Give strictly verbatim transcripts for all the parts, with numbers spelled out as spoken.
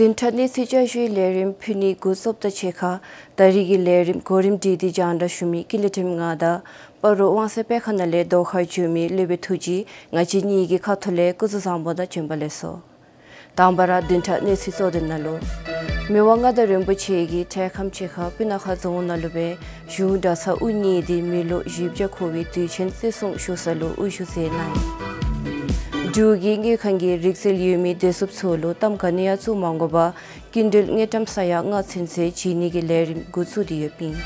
བདུན་ཕྲག་གནས་ཚུལ་བསྐྱར་ཞུའི་ལས་རིམ་ཕུལ་ནི་འགོ་བཙུགསཔ་དང་གཅིག་ཁར་ད་རིས་ཀྱི་ལས་རིམ་གོ་རིམ་སྒྲིག་སྟེ་སྙན་ཞུ་མི་ཀུན་ལེགས་སྒྲོལམ་ང་དང་སྤ་རོ་དབང་གསལ་དཔེ་ཁང་ནང་ལས་ཟློས་གར་ཞུ་མི་སློབ་དཔོན་ཐུགས་རྗེ། ང་བཅས་གཉིས་ཀྱི་ཁ་ཐུག་ལས་སྐུ་གཟུགས་བཟང་པོ་དང་བྱོན་པ་ལེགས་སོ། དང་པ་ར་བདུན་ཕྲག་གནས་ཚུལ་གཙོ་དོན་ནང་ལུ། མི་དབང་མངའ་བདག་རིན་པོ་ཆེ་གིས་འཕྲལ་ཁམས་ཅིག་ཁར་སྤུ་ན་ཁ་རྫོང་ནང་ལུ་སྦེ་གཞུང་གྲྭ་ཚང་དབུ་བརྙེས་ཏེ་མི་ལོ་བཞི་བརྒྱ་འཁོར་བའི་དུས་ཆེན་བརྩི་སྲུང་ཞུ་ས་ལུ་དབུ་བཞུགས་མཛད་གནང་ཡི། འབྲུག་གི་དངུལ་ཁང་གི་རིག་རྩལ་ཡོད་མི་བདེ་སྲུངཔ་ཚུ་ལུ་གཏམ་ག་ནི་ཡང་བཙུགས་མ་དགོ་པར་སྐྱིན་འགྲུལ་དངུལ་ཀྲམ་ས་ཡ་ལྔ་ཚུན་ཚོད་བྱིན་ནི་གི་ལས་རིམ་འགོ་བཙུགས་ཏེ་ཡོདཔ་ཨིན།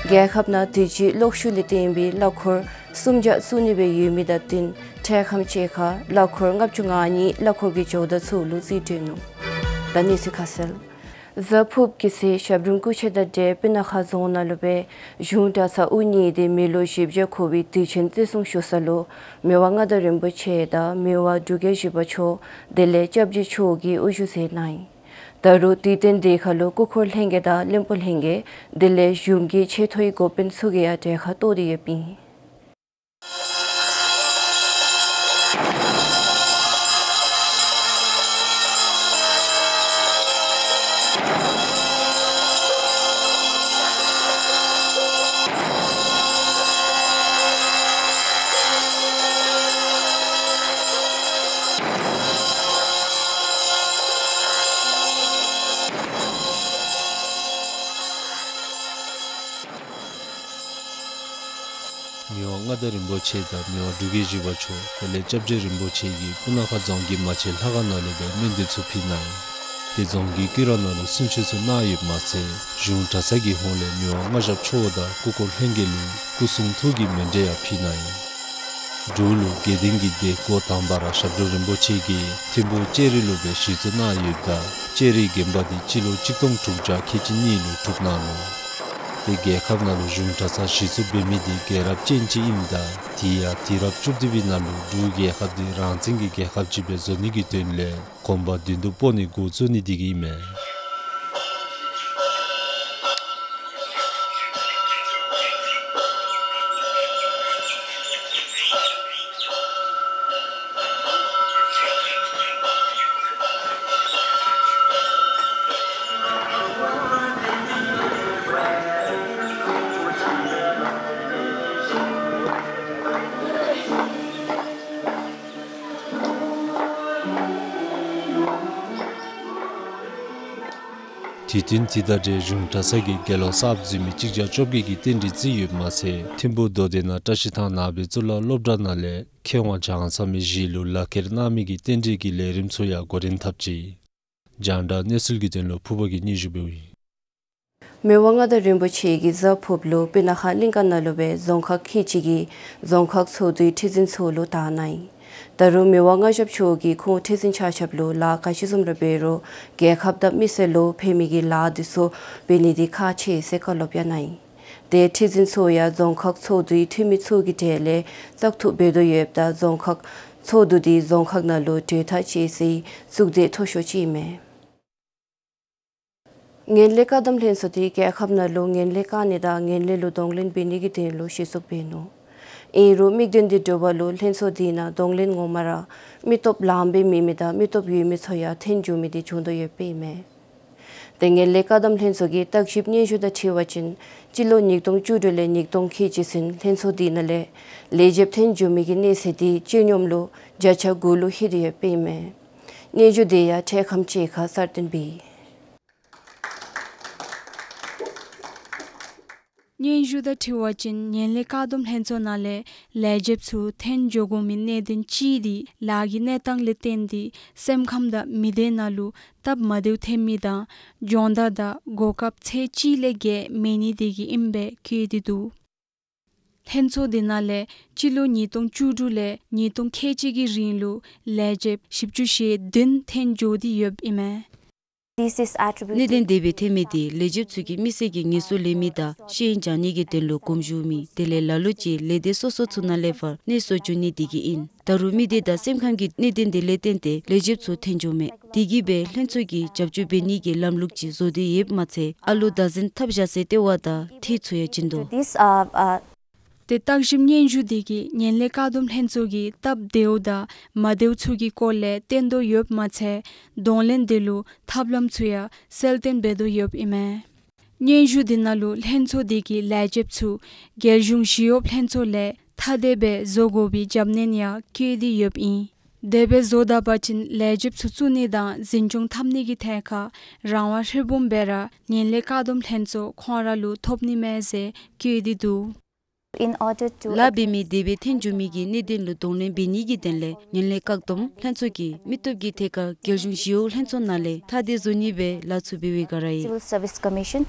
རྒྱལ་ཁབ་ནང་དུས་ཅི་གློག་ཤུགས་ལས་བརྟེན་པའི་གླ་འཁོར་སུམ་བརྒྱ་བཙུགས་ནི་སྦེ་ཡོད་མི་དང་བསྟུན་འཕྲལ་ཁམས་ཅིག་ཁར་གླ་འཁོར་ལྔ་བཅུ་ང་གཉིས་གླ་འཁོར་གྱི་ཇོ་བདག་ཚུ་ལུ་རྩིས་སྤྲོད་ནུག། ད་གནས་ཚུལ་ཁ་གསལ། གཟའ་ཕུརཔ་གི་ཚེ་ཞབས་དྲུང་སྐུ་མཆེད་དང་འབྲེལ་སྤུ་ན་ཁ་རྫོང་ནང་ལུ་སྦེ་གཞུང་གྲྭ་ཚང་དབུ་བརྙེས་ཏེ་མི་ལོ་བཞི་བརྒྱ་འཁོར་བའི་དུས་ཆེན་བརྩི་སྲུང་ཞུ་ས་ལུ་མི་དབང་མངའ་བདག་རིན་པོ་ཆེ་དང་མི་དབང་འབྲུག་རྒྱལ་བཞི་པ་མཆོག་དེ་ལས་སྐྱབས་རྗེ་མཆོག་གིས་དབུ་བཞུགས་མཛད་གནང་ཡི། ད་རུང་དུས་སྟོན་དེ་ཁར་ལུ་སྐུ་འཁོར་ལྷན་རྒྱས་དང་བློན་པོ་ལྷན་རྒྱས་དེ་ལས་གཞུང་གི་ཆེ་མཐོའི་འགོ་དཔོན་ཚུ་གིས་ཡང་གྲལ་ཁར་གཏོགས་ཏེ་ཡོདཔ་ཨིན། མི་དབང་མངའ་བདག་རིན་པོ་ཆེ་དང་མི་དབང་འབྲུག་རྒྱལ་བཞི་པ་མཆོག་དེ་ལས་སྐྱབས་རྗེ་རིན་པོ་ཆེ་གིས་སྤུ་ན་ཁ་རྫོང་གི་མ་ཆེན་ལྷ་ཁང་ནང་ལུ་སྦེ་སྨོན་འདུན་ཚུ་ཕུལ་གནང་ཡི། དེ་རྫོང་གི་སྐུ་ར་ནང་ལུ་གསུང་ཆོག་ཚུ་གནང་ཡོདཔ་མ་ཚད་གཞུང་གྲྭ་ཚང་གི་ཧོངས་ལས་མི་དབང་མངའ་ཞབས་མཆོག་དང་སྐུ་འཁོར་ལྷན་རྒྱས་ལུ་སྐུ་གསུང་ཐུགས་ཀྱི་མཎྜལ་ཡང་ཕུལ་གནང་ཡི། འབྲུག་ལུ་དགེ་ལྡན་གྱི་སྡེ་འགོ་དང་པ་ར་ཞབས་དྲུང་རིན་པོ་ཆེ་གིས་ཐིམ་ཕུག་ལྕགས་རི་ལུ་སྦེ་གཞི་བཙུགས་གནང་ཡོདཔ་ད་ལྕགས་རི་དགོན་པ་དེ་སྤྱི་ལོ་གཅིག་སྟོང་དྲུག་བརྒྱ་ཁལ་གཅིག་གཉིས་ལུ་གྲུབ་གནང་ནུག། དེ་རྒྱལ་ཁབ་ནང་ལུ་གཞུང་གྲྭ་ཚང་གཞི་བཙུགས་འབད་མི་དེ་རྒྱལ་རབས་ཅན་ཅིག་ཨིནམ་ད་དེ་ཡང་དུས་རབས་བཅུ་བདུན་པའི་ནང་ལུ་འབྲུག་རྒྱལ་ཁབ་དེ་རང་བཙན་གྱི་རྒྱལ་ཁབ་ཅིག་སྦེ་བཟོ་ནི་གི་དོན་ལས་གོམ་པ་མདུན་དུ་སྤོ་ནི་འགོ་བཙུགས་ནི་དེ་གིས་ཨིན་མས། དུས་སྟོན་དེ་དང་འབྲེལ་གཞུང་གྲྭ་ཚང་གིས་དགེ་སློང་གསརཔ་འཛུལ་མི་གཅིག་བརྒྱ་བཅོ་བརྒྱད་ཀྱི་རྟེན་འབྲེལ་བརྩི་ཡོདཔ་མ་ཚད་ཐིམ་ཕུག་མདོ་སྡེ་ནང་བཀྲ་ཤིས་ཐང་ནང་སྦེ་གཙུག་ལག་སློབ་གྲྭ་ནང་ལས་མཁས་དབང་བྱང་ཚང་མའི་གཞིས་ལུ་ལག་ཁྱེར་གནང་མི་གི་རྟེན་འབྲེལ་གྱི་ལས་རིམ་ཚུ་ཡང་འགོ་འདྲེན་འཐབ་ཅི། རྒྱང་བསྒྲགས་གནས་ཚུལ་གྱི་དོན་ལུ་ཕུརཔ་གིས་སྙན་ཞུ་འབདཝ་ཨིན། མི་དབང་མངའ་བདག་རིན་པོ་ཆེ་གིས་གཟའ་ཕུརཔ་ལུ་སྤུ་ན་ཁ་གླིང་ཀ་ནང་ལུ་སྦེ་རྫོང་ཁག་ཁལ་གཅིག་གི་རྫོང་ཁག་ཚོགས་འདུའི་ཁྲི་འཛིན་ཚུ་ལུ་དར་གནང་ཡི། ད་རུང་མི་དབང་མངའ་ཞབས་མཆོག་གིས་ཁོང་ཁྲི་འཛིན་ཆ་ཁྱབ་ལུ་ལཱ་ག་ཅི་བཟུམ་ར་འབད་རུང་རྒྱལ་ཁབ་དང་མི་སེར་ལུ་ཕན་མི་གི་ལཱ་དེ་ཚུ་འབད་ནི་དེ་ཁག་ཆེ་ཟེར་བཀའ་སློབ་ཡང་གནང་ཡི། དེ་ཁྲི་འཛིན་ཚུ་ཡང་རྫོང་ཁག་ཚོགས་འདུའི་འཐུས་མི་ཚུ་གི་གྲས་ལས་བཙག་འཐུ་འབད་དོ་ཡོདཔ་ད་རྫོང་ཁག་ཚོགས་འདུ་དེ་རྫོང་ཁག་ནང་ལུ་གྲོས་ཐག་བཅད་སའི་གཙུག་སྡེ་མཐོ་ཤོས་ཅིག་ཨིན་མས། ངན་ལྷད་བཀག་སྡོམ་ལྷན་ཚོགས་དེ་རྒྱལ་ཁབ་ནང་ལུ་ངན་ལྷད་བཀག་ནི་དང་ངན་ལྷད་ལུ་གདོང་ལེན་འབད་ནི་གི་དོན་ལུ་གཞི་བཙུགས་འབད་ནུག། ཨིན་རུང་དམིགས་དོན་དེ་འགྲུབ་པ་ལུ་ལྷན་ཚོགས་དེ་ནང་གདོང་ལེན་ངོ་མ་ར་མི་སྟོབས་ལངམ་སྦེ་མེད་མི་དང་མི་སྟོབས་ཡོད་མི་ཚུ་ཡང་ཐོན་འགྱོ་མི་དེ་བྱུང་དོ་ཡོདཔ་ཨིན་མས། དེ་ངན་ལྷད་བཀག་སྡོམ་ལྷན་ཚོགས་ཀྱི་བརྟག་ཞིབ་སྙན་ཞུ་དང་འཁྲིལ་བ་ཅིན་སྤྱི་ལོ་ཉིས་སྟོང་བཅུ་དྲུག་ལས་ཉིས་སྟོང་ཁལ་གཅིག་ཚུན་ལྷན་ཚོགས་དེ་ནང་ལས་ལས་བྱེདཔ་ཐོན་འགྱོ་མི་གི་གནས་ཚད་དེ་སྤྱི་སྙོམས་ལུ་བརྒྱ་ཆ་དགུ་ལུ་ལྷོད་དེ་ཡོདཔ་ཨིན་མས། སྙན་ཞུ་དེ་ཡང་འཕྲལ་ཁམས་ཅིག་ཁར་གསར་བཏོན་འབད་ཡི། སྙན་ཞུ་དང་འཁྲིལ་བ་ཅིན་ངན་ལྷད་བཀག་སྡོམ་ལྷན་ཚོགས་ནང་ལས་ལས་བྱེདཔ་ཚུ་ཐོན་འགྱོ་དགོ་མི་གནད་དོན་གཅིག་དེ་ལཱ་གི་གནས་སྟངས་ལས་བརྟེན་ཏེ་སེམས་ཁམས་དང་མི་སྡེ་ནང་ལུ་སྟབས་མ་བདེཝ་ཐོན་མི་དང་སྦྱོང་བརྡར་དང་གོ་སྐབས་ཚད་གཅིག་ལས་བརྒལ་མེད་ནི་དེ་གིས་ཨིནམ་སྦེ་བཀོད་དེ་འདུག། ལྷན་ཚོགས་དེ་ནང་ལས་སྤྱི་ལོ་ཉིས་སྟོང་བཅུ་དྲུག་ལས་ཉིས་སྟོང་ཁལ་གཅིག་གི་རིང་ལུ་ལས་བྱེདཔ་བཞི་བཅུ་ཞེ་བདུན་ཐོན་འགྱོ་སྟེ་ཡོདཔ་ཨིན་མས། This is attributed གནད་དོན་དེ་སྦེ་ཐོན་མི་དེ་ལས་བྱེདཔ་ཚུ་གིས་མི་སེར་གྱི་ངལ་གསོ་ལེན་མི་དང་ཤེས་ཡོན་སྦྱང་ནི་གི་དོན་ལུ་གོམས་བཞུགས་མི་དེ་ལས་ལ་ལུ་ཅིག་ལས་སྡེ་སོ་སོ་ཚུ་ནང་ལས་ཕར་གནས་སོ་བཅུག་ནི་དེ་གིས་ཨིན། ད་རུང་མི་སྡེ་དང་སེམས་ཁམས་ཀྱི་གནད་དོན་དེ་ལས་བརྟེན་ཏེ་ལས་བྱེདཔ་ཚུ་ཐོན་འགྱོ་མས། དེ་གིས་སྦེ་ལྷན་ཚོགས་ཀྱིས་རྒྱབ་སྐྱོར་འབད་ནི་གི་ལམ་ལུགས་ཅིག་བཟོ་སྟེ་ཡོདཔ་མ་ཚད་ཨ་ལོ་བདག་འཛིན་འཐབ་བཞག་སའི་ལྟེ་བ་དང་འཐུས་ཚུ་ཡང་བྱིན་དོ། This, uh, uh, ཏེ་བརྟག་ཞིབ་སྙན་ཞུ་དེ་གིས་ངན་ལྷད་བཀག་སྡོམ་ལྷན་ཚོགས་ཀྱིས་སྟབས་བདེཝ་དང་མ་བདེཝ་ཚུ་གི་སྐོར་ལས་བསྟན་དོ་ཡོདཔ་མ་ཚད་གདོང་ལེན་དེ་ལུ་ཐབས་ལམ་ཚུ་ཡང་གསལ་སྟོན་འབད་དོ་ཡོདཔ་ཨིན་མས། སྙན་ཞུ་དེ་ནང་ལུ་ལྷན་ཚོགས་དེ་གི་ལས་བྱེདཔ་ཚུ་རྒྱལ་གཞུང་ཞི་གཡོགཔ་ལྷན་ཚོགས་ལས་ཐ་དད་སྦེ་བཟོ་དགོ་པའི་རྒྱབ་སྣོན་ཡང་བཀོད་དེ་ཡོདཔ་ཨིན། དེ་སྦེ་བཟོ་ད་པ་ཅིན་ལས་བྱེདཔ་ཚུ་བཙུགས་ནི་དང་འཛིན་སྐྱོང་འཐབ་ནི་གི་ཐད་ཁར་རང་དབང་ཧྲིལ་བུམ་སྦེ་ར་ངན་ལྷད་བཀག་སྡོམ་ལྷན་ཚོགས་ཁོང་ར་ལུ་ཐོབ་ནི་མས་ཟེར་བཀོད་དེ་འདུག། In order to ལཱ་འབད་མི་དེ་སྦེ་ཐོན་འགྱོ་མི་གི་གནད་དོན་ལུ་གདོང་ལེན་འབད་ནི་གི་དོན་ལས་ངན་ལྷད་བཀག་སྡོམ་ལྷན་ཚོགས་ཀྱིས་མི་སྟོབས་ཀྱི་ཐད་ཁར་རྒྱལ་གཞུང་ཞི་གཡོག་ལྷན་ཚོགས་ནང་ལས་ཐ་དད་བཟོ་ནི་སྦེ་ལཱ་ཚུ་འབད་བའི་སྒང་ར་ཨིན། Civil Service Commission.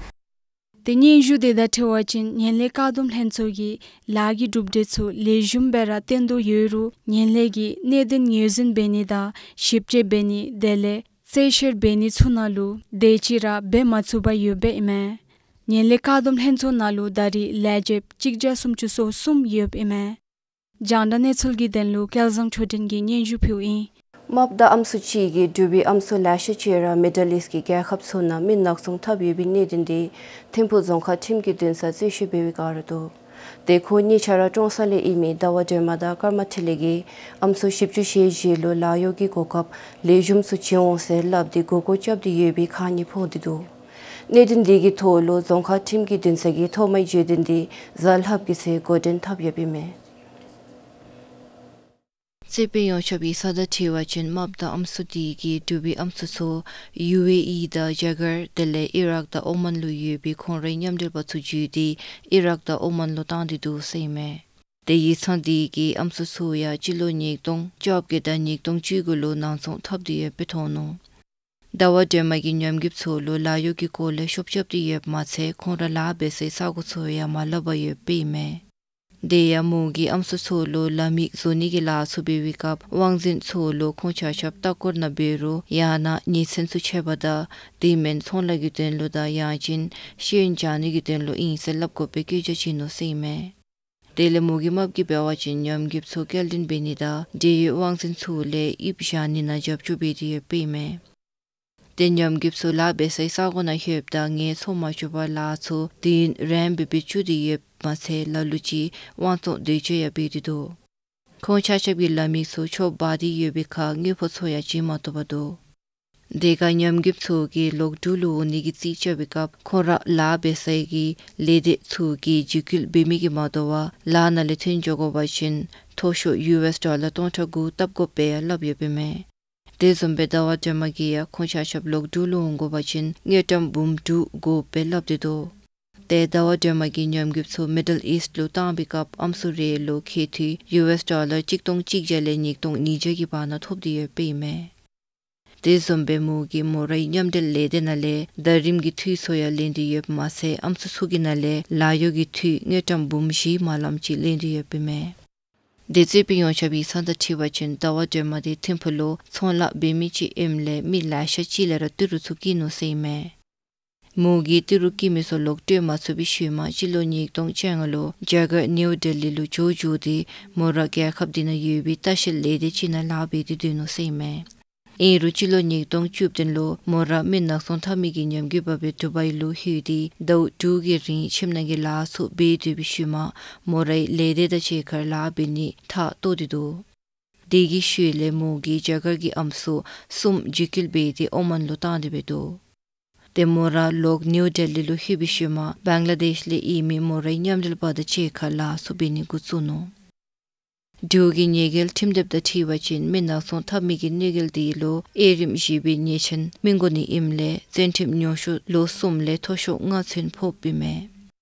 ཏེ་སྙན་ཞུ་དེ་དང་འཁྲིལ་བ་ཅིན་ངན་ལྷད་བཀག་སྡོམ་ལྷན་ཚོགས་ཀྱིས་ལཱ་གི་གྲུབ་འབྲས་ཚུ་ལེགས་ཤོམ་སྦེ་ར་བཏོན་དོ་ཡོད་རུང་ངན་ལྷད་ཀྱི་གནད་དོན་ངོས་འཛིན་འབད་ནི་དང་ཞིབ་དཔྱད་འབད་ནི་དེ་ལས་རྩད་བཤེར་འབད་ནི་ཚུ་ནང་ལུ་དེ་ཅིག་ར་འབད་མ་ཚུགས་པར་ཡོདཔ་ཨིན་མས། ངན་ལྷད་བཀག་སྡོམ་ལྷན་ཚོགས་ནང་ལུ་ད་རེས་ལས་བྱེདཔ་གཅིག་བརྒྱ་སུམ་ཅུ་སོ་གསུམ་ཡོདཔ་ཨིན་མས། རྒྱང་བསྒྲགས་གནས་ཚུལ་གྱི་དོན་ལུ་སྐལ་བཟང་ཆོས་སྒྲོན་གྱིས་སྙན་ཞུ་ཕུལཝ་ཨིན། རྨགཔ་དང་ཨམ་སྲུ་ཅིག་གིས་འབྲུག་པའི་ཨམ་སྲུ་ལེ་ཤ་ཅིག་ར་མི་ཌལ་ཨིསཊ་ཀྱི་རྒྱལ་ཁབ་ཚུ་ནང་མི་ནག་ཚོང་འཐབ་ཡོད་པའི་གནད་དོན་དེ་ཐིམ་ཕུག་རྫོང་ཁག་ཁྲིམས་ཀྱི་འདུན་སར་རྩོད་བཤེར་འབད་བའི་སྒང་ར་འདུག། ཏེ་ཁོང་གཉིས་ཆ་ར་ཀྲོང་གསར་ལས་ཨིན་མི་ཟླ་བ་སྒྲོལ་མ་དང་ཀརྨ་འཕྲིན་ལས་ཀྱིས་ཨམ་སྲུ་བཞི་བཅུ་ཞེ་བཞི་ལུ་ལཱ་གཡོག་གི་གོ་སྐབས་ལེགས་ཤོམ་ཚུ་བྱིན་འོང་ཟེར་སླབ་སྟེ་མགུ་སྐོར་རྐྱབ་སྟེ་ཡོད་པའི་ཁ་ཉེས་ཕོག་སྟེ་འདུག། གནད་དོན་དེ་གི་ཐོག་ལུ་རྫོང་ཁག་ཁྲིམས་ཀྱི་འདུན་ས་གིས་ཐོག་མའི་བརྗོད་དོན་དེ་གཟའ་ལྷགཔ་གི་ཚེ་འགོ་འདྲེན་འཐབ་ཡོདཔ་ཨིན་མས། རྩོད་དཔོན་ཡོངས་ཁྱབ་ཡིག་ཚང་དང་འཁྲིལ་བ་ཅིན་རྨགཔ་དང་ཨམ་སྲུ་དེ་གིས་འབྲུག་པའི་ཨམ་སྲུ་ཚུ་ཡུ་ཨེ་ཨི་དང་རྒྱ་གར་དེ་ལས་ཨི་རག་དང་ཨོ་མཱན་ལུ་ཡོད་པའི་ཁོང་རའི་མཉམ་འབྲེལ་པ་ཚུ་བརྒྱུད་དེ་ཨི་རག་དང་ཨོ་མཱན་ལུ་བཏང་སྟེ་འདུག་ཟེར་ཨིན་མས། ཏེ་ཡིག་ཚང་དེ་གིས་ཨམ་སྲུ་ཚུ་ཡང་སྤྱི་ལོ་ཉིས་སྟོང་བཅོ་བརྒྱད་དང་ཉིས་སྟོང་བཅུ་དགུ་ལུ་ནང་འཛུལ་འཐབ་སྟེ་ཡོདཔ་སྦེ་ཐོན་ནུག། ཟླ་བ་སྒྲོལ་མ་གིས་ཉམས་རྒུདཔ་ཚུ་ལུ་ལཱ་གཡོག་གི་སྐོར་ལས་ཤོབ་རྐྱབ་སྟེ་ཡོདཔ་མ་ཚད་ཁོང་ར་ལཱ་འབད་སའི་ས་གོ་ཚུ་ཡང་མ་སླབ་པར་ཡོདཔ་ཨིན་མས། དེ་ཡང་མོ་གིས་ཨམ་སྲུ་ཚུ་ལུ་ལཱ་མི་བཟོ་ནི་གི་ལཱ་ཚུ་འབད་བའི་སྐབས་དབང་འཛིན་ཚུ་ལུ་ཁོང་ཆ་ཁྱབ་ལྟ་སྐོར་ནང་འབད་རུང་ཡང་ན་ཉེས་ཚན་ཚུ་ཆད་པ་དང་དེ་མེན་ཚོང་ལཱ་གི་དོན་ལུ་དང་ཡང་ཅིན་ཤེས་ཡོན་སྦྱང་ནི་གི་དོན་ལུ་ཨིན་ཟེར་སླབ་དགོཔ་སྦེ་བཀོད་རྒྱ་བྱིན་ནུག་ཟེར་ཨིན་མས། དེ་ལས་མོ་གི་རྨགཔ་གིས་འབད་བ་ཅིན་ཉམས་རྒུདཔ་ཚུ་སྐྱེལ་འདྲེན་འབད་ནི་དང་འབྲེལ་ཡོད་དབང་འཛིན་ཚུ་ལས་ཡིབ་བཞག་ནི་ནང་རྒྱབ་སྐྱོར་འབད་དེ་ཡོདཔ་ཨིན་མས། ཏེ་ཉམས་རྒུདཔ་ཚུ་ལཱ་འབད་སའི་ས་གོ་ནང་ལྷོདཔ་ད་ངལ་འཚོ་མ་བཅུག་པར་ལཱ་ཚུ་དུས་ཡུན་རིངམོ་སྦེ་སྦེ་བཅུག་སྟེ་ཡོདཔ་མ་ཚད་ལ་ལུ་ཅིག་དབང་བཙོང་འདོད་སྤྱོད་ཡང་འབད་དེ་འདུག། ཁོང་ཆ་ཁྱབ་ཀྱིས་ལཱ་མི་ཚུ་འཕྱོག་འབག་སྟེ་ཡོད་པའི་ཁར་དངུལ་ཕོགས་ཚུ་ཡང་བྱིན་མ་བཏུབ་པར་འདུག། དེ་ཁར་ཉམས་རྒུདཔ་ཚུ་གིས་ལོག་འབྲུག་ལུ་འོང་ནི་གི་རྩིས་རྐྱབ་པའི་སྐབས་ཁོང་ར་ལཱ་འབད་སའི་གི་ལས་སྡེ་ཚུ་གིས་འཇིགས་སྐུལ་འབད་མི་གིས་མ་དོ་བར་ལཱ་ནང་ལས་ཐོན་འགྱོ་དགོ་པ་ཅིན་མཐོ་ཤོས་ཡུ་ཨེསི་ཌོ་ལར་སྟོང་ཕྲག་དགུ་བཏབ་དགོཔ་སྦེ་ཡང་སླབ་ཡོདཔ་ཨིན་མས། དེ་བཟུམ་སྦེ་ཟླ་བ་སྒྲོལ་མ་གིས་ཡང་ཁོང་ཆ་ཁྱབ་ལོག་འབྲུག་ལུ་འོང་དགོ་པ་ཅིན་དངུལ་ཀྲམ་འབུམ་དྲུག་དགོཔ་སྦེ་སླབ་སྟེ་འདུག། ཏེ་ཟླ་བ་སྒྲོལ་མ་གིས་ཉམས་རྒུདཔ་ཚུ་མི་ཌལ་ཨིསཊ་ལུ་བཏང་པའི་སྐབས་ཨམ་སྲུ་རེ་ལུ་ཁེ་ཐིག་ཡུ་ཨེསི་ཌོ་ལར་གཅིག་སྟོང་གཅིག་བརྒྱ་ལས་ཉིས་སྟོང་ཉིས་བརྒྱ་གི་བར་ན་ཐོབ་སྟེ་ཡོདཔ་ཨིན་མས། དེ་བཟུམ་སྦེ་མོ་གིས་མོ་རའི་མཉམ་འབྲེལ་ལས་སྡེ་ནང་ལས་ཟླ་རིམ་གྱི་འཐུས་ཚུ་ཡང་ལེན་ཏེ་ཡོདཔ་མ་ཚད་ཨམ་སྲུ་ཚུ་གི་ནང་ལས་ལཱ་གཡོག་གི་འཐུས་དངུལ་ཀྲམ་འབུམ་བཞི་མ་ལམ་ཅིག་ལེན་ཏེ་ཡོདཔ་ཨིན་མས། དེ་རྩོད་དཔོན་ཡོངས་ཁྱབ་ཡིག་ཚང་དང་འཁྲིལ་བ་ཅིན་ཟླ་བ་སྒྲོལ་མ་དེ་ཐིམ་ཕུག་ལུ་ཚོང་ལཱ་འབད་མི་ཅིག་ཨིནམ་ལས་མི་ལེ་ཤ་ཅིག་ལས་ར་ཏི་རུ་ཚུ་བསྐྱིས་ནུག་ཟེར་ཨིན་མས། མོ་གིས་ཏི་རུ་བསྐྱི་མི་ཚུ་ལོག་སྤྲོད་མ་ཚུགས་པའི་ཤུལ་མ་སྤྱི་ལོ་ཉིས་སྟོང་བཅོ་ལྔ་ལུ་རྒྱ་གར་ནིའུ་ཌེལ་ལི་ལུ་འགྱོ་འགྱོ་སྟེ་མོ་ར་རྒྱལ་ཁབ་དེ་ནང་ཡོད་པའི་ལྟ་བཤལ་ལས་སྡེ་ཅིག་ནང་ལཱ་འབད་དེ་སྡོད་ནུག་ཟེར་ཨིན་མས། ཨིན་རུང་སྤྱི་ལོ་ཉིས་སྟོང་བཅུ་བདུན་ལུ་མོ་ར་མི་ནག་ཚོང་འཐབ་མི་གི་ཉམས་རྒུད་འབག་སྦེ་དུ་བའི་ལུ་ལྷོད་དེ་ཟླཝ་དྲུག་གི་རིང་ཁྱིམ་ནང་གི་ལཱ་ཚུ་འབད་སྡོད་པའི་ཤུལ་མ་མོ་རའི་ལས་སྡེ་དང་གཅིག་ཁར་ལཱ་འབད་ནི་ཐག་བཏོག་སྟེ་འདུག། དེ་གི་ཤུལ་ལས་མོ་གིས་རྒྱ་གར་གྱི་ཨམ་སྲུ་གསུམ་འཇིགས་སྐུལ་འབད་དེ་ཨོ་མཱན་ལུ་བཏང་སྟེ་འབད་དོ། ཏེ་མོ་ར་ལོག་ནིའུ་ཌེལ་ལི་ལུ་ལྷོད་པའི་ཤུལ་མ་བང་ལ་དེཤ་ལས་ཨིན་མི་མོ་རའི་མཉམ་འབྲེལ་པ་དང་གཅིག་ཁར་ལཱ་ཚུ་འབད་ནི་འགོ་བཙུགས་ནུག། འབྲུག་གི་ཉེས་འགེལ་ཁྲིམས་དེབ་དང་འཁྲིལ་བ་ཅིན་མི་ནག་ཚོང་འཐབ་མི་གི་གནོད་འགེལ་དེ་ལུ་དབྱེ་རིམ་བཞི་པའི་ཉེས་ཆེན་མི་དགོ་ནི་ཨིནམ་ལས་བཙོན་ཁྲིམས་ཉུང་ཤོས་ལོ་གསུམ་ལས་མཐོ་ཤོས་ལྔ་ཚུན་ཕོགཔ་ཨིན་མས།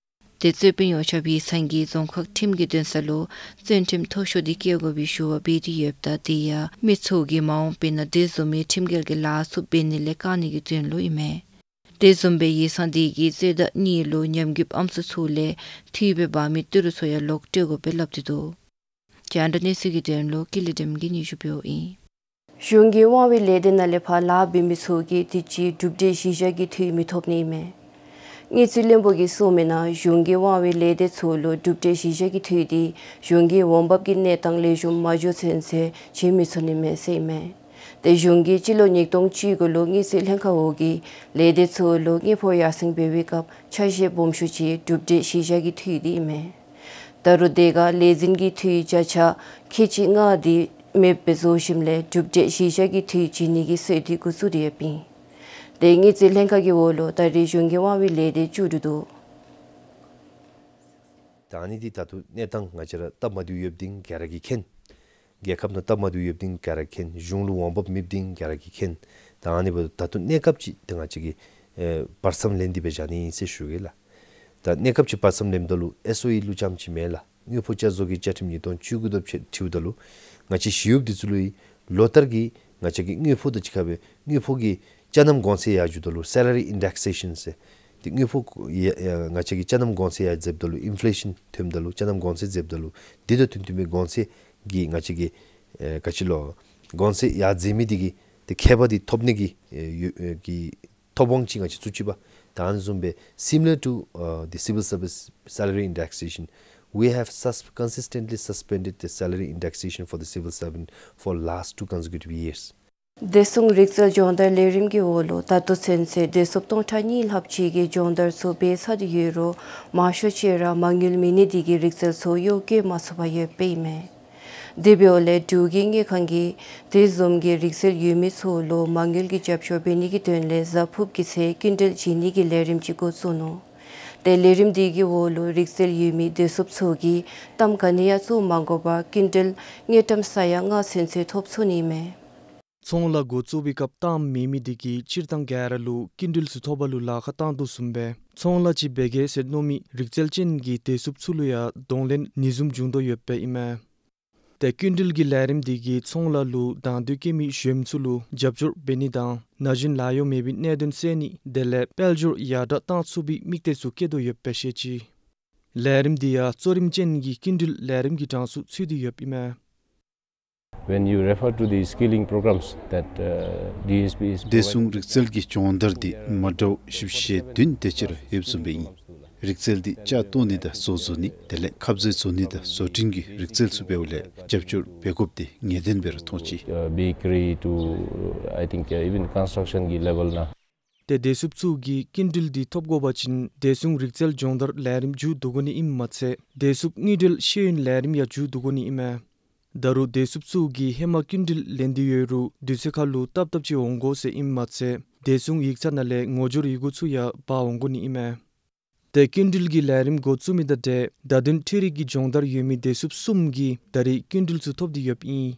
ཏེ་རྩོད་དཔོན་ཡོངས་ཁྱབ་ཡིག་ཚང་གིས་རྫོང་ཁག་ཁྲིམས་ཀྱི་འདུན་ས་ལུ་བཙོན་ཁྲིམས་མཐོ་ཤོས་དེ་བཀལ་དགོ་པའི་ཞུ་བ་འབད་དེ་ཡོདཔ་ད་དེ་ཡང་མི་ཚུ་གིས་མ་འོངས་པའི་ནང་དེ་བཟུམ་མའི་ཁྲིམས་འགལ་གྱི་ལཱ་ཚུ་འབད་ནི་ལས་བཀག་ནི་གི་དོན་ལུ་ཨིན་མས། དེ་བཟུམ་སྦེ་ཡིག་ཚང་དེ་གིས་རྩོད་ཟླ་གཉིས་ལུ་ཉམས་རྒུདཔ་ཨམ་སྲུ་ཚུ་ལས་འཐུས་སྦེ་འབག་མི་ཏི་རུ་ཚུ་ཡང་ལོག་སྤྲོད་དགོཔ་སྦེ་སླབ་སྟེ་འདུག། རྒྱང་བསྒྲགས་གནས་ཚུལ་གྱི་དོན་ལུ་ཀུན་ལེགས་སྒྲོལ་མ་གིས་སྙན་ཞུ་ཕུལཝ་ཨིན། གཞུང་གི་དབང་བའི་ལས་སྡེ་ནང་ལས་ཕར་ལཱ་འབད་མི་ཚུ་གིས་དུས་ཅི་གྲུབ་འབྲས་གཞི་བཞག་གི་འཐུས་མི་ཐོབ་ནི་ཨིན་མས། དངུལ་རྩིས་བློན་པོ་གིས་གསུངས་མིའི་ནང་གཞུང་གི་དབང་བའི་ལས་སྡེ་ཚུ་ལུ་གྲུབ་འབྲས་གཞི་བཞག་གི་འཐུས་དེ་གཞུང་གི་འོང་འབབ་ཀྱི་གནས་སྟངས་ལེགས་ཤོམ་མ་འགྱོ་ཚུན་ཚོད་བྱིན་མི་ཚུགས་ནི་མས་ཟེར་ཨིན་མས། ཏེ་གཞུང་གིས་སྤྱི་ལོ་ཉིས་སྟོང་བཅུ་དགུ་ལུ་དངུལ་རྩིས་ལྷན་ཁག་འོག་གི་ལས་སྡེ་ཚུ་ལུ་དངུལ་ཕོགས་ཡར་སེང་འབད་བའི་སྐབས་ཆ་ཤས་སྦོམ་ཤོས་ཅིག་གྲུབ་འབྲས་གཞི་བཞག་གི་འཐུས་དེ་ཨིན་མས། ད་རུང་དེ་ཁར་ལས་འཛིན་གྱི་འཐུས་བརྒྱ་ཆ་ཁལ་གཅིག་ལྔ་དེ་མེདཔ་སྦེ་བཟོ་ཞིནམ་ལས་གྲུབ་འབྲས་གཞི་བཞག་གི་འཐུས་བྱིན་ནི་གི་སྲོལ་དེ་འགོ་བཙུགས་ཏེ་ཡོདཔ་ཨིན། དེ་དངུལ་རྩིས་ལྷན་ཁག་གི་འོག་ལུ་ད་རེས་གཞུང་གིས་དབང་བའི་ལས་སྡེ་བཅུ་དྲུག་འདུག། ད་ཨ་ནི་འདི་ད་ལྟོ་གནས་སྟངས་ང་བཅས་ར་སྟབས་མ་བདེཝ་ཡོདཔ་འདི་ག་ར་གིས་མཁྱེན། རྒྱལ་ཁབ་ནང་སྟབས་མ་བདེཝ་ཡོདཔ་འདི་ག་ར་གིས་མཁྱེན། གཞུང་ལུ་འོང་འབབ་མེདཔ་འདི་ག་ར་གིས་མཁྱེན། ད་ཨ་ནི་འབདཝ་ད་ད་ལྟོ་གནས་སྐབས་ཅིག་ཏེ་ང་བཅས་ཀྱིས་ཨེ་བར་མཚམས་ལེན་ཏེ་སྦེ་བཞག་ནི་ཨིན་ཟེར་ཞུ་གེ་ལགས། ད་གནས་སྐབས་ཅིག་བར་མཚམས་ལེནམ་ད་ལུ་ཨེསི་ཨོ་ཨི་ལུ་རྐྱངམ་ཅིག་མེན་ལགས། དངུལ་ཕོགས་བསྐྱར་བཟོ་གི་བཅའ་ཁྲིམས་ཉིས་སྟོང་བཅུ་དགུ་དང་འཁྲིལཝ་ད་ལུ་ང་བཅས་ཞི་གཡོགཔ་འདི་ཚུ་ལུ་ཡང་ལོ་ལྟར་གྱི་ང་བཅས་ཀྱི་དངུལ་ཕོགས་དང་གཅིག་ཁར་སྦེ་དངུལ་ཕོགས་ཀྱི་ཅ་ནམ་གོང་ཚད་ཡར་འགྱོཝ་ད་ལུ་salary indexation ཟེར། ཏེ་དངུལ་ཕོགས་ཡ་ཡ་ང་བཅས་ཀྱི་ཅ་ནམ་གོང་ཚད་ཡར་འཛེགསཔ་ད་ལུ་ཨིན་ཕི་ལེ་ཤཱན་ཐོནམ་ད་ལུ་ཅ་ནམ་གོང་ཚད་འཛེགསཔ་ད་ལུ་དེ་དང་བསྟུན་བསྟུན་པའི་གོང་ཚད་ཀྱི་ང་བཅས་ཀྱི་ཨེ་ག་ཅི་ལོ་གོང་ཚད་ཡར་འཛེགས་མི་འདི་གི་ཏེ་ཁྱད་པར་འདི་ཐོབ་ནི་གི་ཨེ་ཡོ་ཨེ་གི་ཐོབ་དབང་ཅིག་ང་བཅས་བཙུགས་ཅི་པ། ད་ཨ་ནི་བཟུམ་སྦེ་similar to uh, the civil service salary indexation, we have sus- consistently suspended the salary indexation for the civil servant for last two consecutive years. བདེ་སྲུང་རིག་རྩལ་སྦྱོང་བརྡར་ལས་རིམ་གྱི་འོག་ལུ་ད་ལྟོ་ཚུན་ཚོད་བདེ་སྲུངཔ་སྟོང་ཕྲག་གཉིས་ལྷགཔ་ཅིག་གིས་སྦྱོང་བརྡར་ཚུ་འབད་ཚར་ཏེ་ཡོད་རུང་མང་ཤོས་ཅིག་ར་མ་དངུལ་མེད་ནི་དེ་གིས་རིག་རྩལ་ཚུ་གཡོག་བཀོལ་མ་ཚུགས་པར་ཡོདཔ་ཨིན་མས། དེ་འབདཝ་ལས་འབྲུག་གི་དངུལ་ཁང་གིས་དེ་བཟུམ་གྱི་རིག་རྩལ་ཡོད་མི་ཚུ་ལུ་མ་དངུལ་གྱི་རྒྱབ་སྐྱོར་འབད་ནི་གི་དོན་ལས་གཟའ་ཕུརཔ་གི་ཚེ་སྐྱིན་འགྲུལ་བྱིན་ནི་གི་ལས་རིམ་ཅིག་འགོ་བཙུགས་ནུག། ཏེ་ལས་རིམ་དེ་གི་འོག་ལུ་རིག་རྩལ་ཡོད་མི་བདེ་སྲུངཔ་ཚུ་གིས་གཏམ་ག་ནི་ཡང་བཙུགས་མ་དགོ་པར་སྐྱིན་འགྲུལ་དངུལ་ཀྲམ་ས་ཡ་ལྔ་ཚུན་ཚོད་ཐོབ་ཚུགས་ནི་ཨིན་མས། ཚོང་ལཱ་འགོ་བཙུགས་པའི་སྐབས་གཏམ་མེད་མི་དེ་གིས་སྤྱིར་བཏང་ག་ར་ལུ་སྐྱིན་འགྲུལ་ཚུ་ཐོབ་པ་ལུ་ལཱ་ཁག་བཏང་དོ་བཟུམ་སྦེ་ཚོང་ལཱ་ཅིག་འབད་གེ་ཟེར་མནོ་མི་རིག་རྩལ་ཅན་གྱི་བདེ་སྲུངཔ་ཚུ་ལུ་ཡང་གདོང་ལེན་ནི་བཟུམ་འབྱུང་དོ་ཡོདཔ་ཨིན་མས། ཏེ་སྐྱིན་འགྲུལ་གྱི་ལས་རིམ་དེ་གིས་ཚོང་ལཱ་ལུ་དང་འདོད་བསྐྱེད་མི་གཞོནམ་ཚུ་ལུ་རྒྱབ་སྐྱོར་འབད་ནི་དང་ན་གཞོན་ལཱ་གཡོག་མེད་པའི་གནད་དོན་སེལ་ནི་དེ་ལས་དཔལ་འབྱོར་ཡར་དྲག་བཏང་ཚུགས་པའི་དམིགས་གཏད་ཚུ་བསྐྱེད་དོ་ཡོདཔ་སྦེ་བཤད་ཅི། ལས་རིམ་འདི་ཡང་གཙོ་རིམ་ཅན་གྱི་སྐྱིན་འགྲུལ་ལས་རིམ་གྱི་གྲངས་སུ་ཚུད་དེ་ཡོདཔ་ཨིན་མས། When you refer to the skilling programs that uh, D S P is Providing, བདེ་སྲུང་རིག་རྩལ་གྱི་སྦྱོང་བརྡར་འདི་མ་འདྲཝ་བཞི་བཅུ་ཞེ་བདུན་དེ་ཅིག་ར་ཡོདཔ་བཟུམ་སྦེ་ཨིན། རིག་རྩལ་འདི་ཅ་བཏོན་ནི་དང་བཟོ་བཟོ་ནི་དེ་ལས་ཁབ་ཟས་བཟོ་ནི་དང་བཟོ་སྐྲུན་གྱི་རིག་རྩལ་ཚུ་འབདཝ་ལས་རྒྱབ་སྐྱོར་འབད་དགོཔ་འདི་ངེས་བདེན་སྦེ་ར་མཐོང་ཅི། Uh, bakery to, uh, I think, uh, even construction གི་ལེ་བཱལ་ནང་། ཏེ་བདེ་སྲུངཔ་ཚུ་གིས་སྐྱིན་འགྲུལ་འདི་ཐོབ་དགོ་པ་ཅིན་བདེ་སྲུང་རིག་རྩལ་སྦྱོང་བརྡར་ལས་རིམ་མཇུག་བསྡུ་དགོ་ནི་ཨིནམ་མ་ཚད་བདེ་སྲུངཔ་དངུལ་འབྲེལ་ཤེས་ཡོན་ལས་རིམ་ཡང་མཇུག་བསྡུ་དགོ་ནི་ཨིན་མས། ད་རུང་བདེ་སྲུངཔ་ཚུ་གིས་ཧེ་མ་སྐྱིན་འགྲུལ་ལེན་ཏེ་ཡོད་རུང་དུས་ཚོད་ཁར་ལུ་ཏབ་ཏབ་ཅིག་འོང་དགོ་ཟེར་ཨིནམ་མ་ཚད་བདེ་སྲུང་ཡིག་ཚང་ནང་ལས་ངོ་སྦྱོར་ཡི་གུ་ཚུ་ཡང་འབག་འོང་དགོ་ནི་ཨིན་མས། ཏེ་སྐྱིན་འགྲུལ་གྱི་ལས་རིམ་འགོ་བཙུགས་མི་དང་འབྲེལ་བརྡ་དོན་འཕྲུལ་རིག་གི་སྦྱོང་བརྡར་ཡོད་མི་བདེ་སྲུངཔ་གསུམ་གྱིས་ད་རེས་སྐྱིན་འགྲུལ་ཚུ་ཐོབ་སྟེ་ཡོདཔ་ཨིན།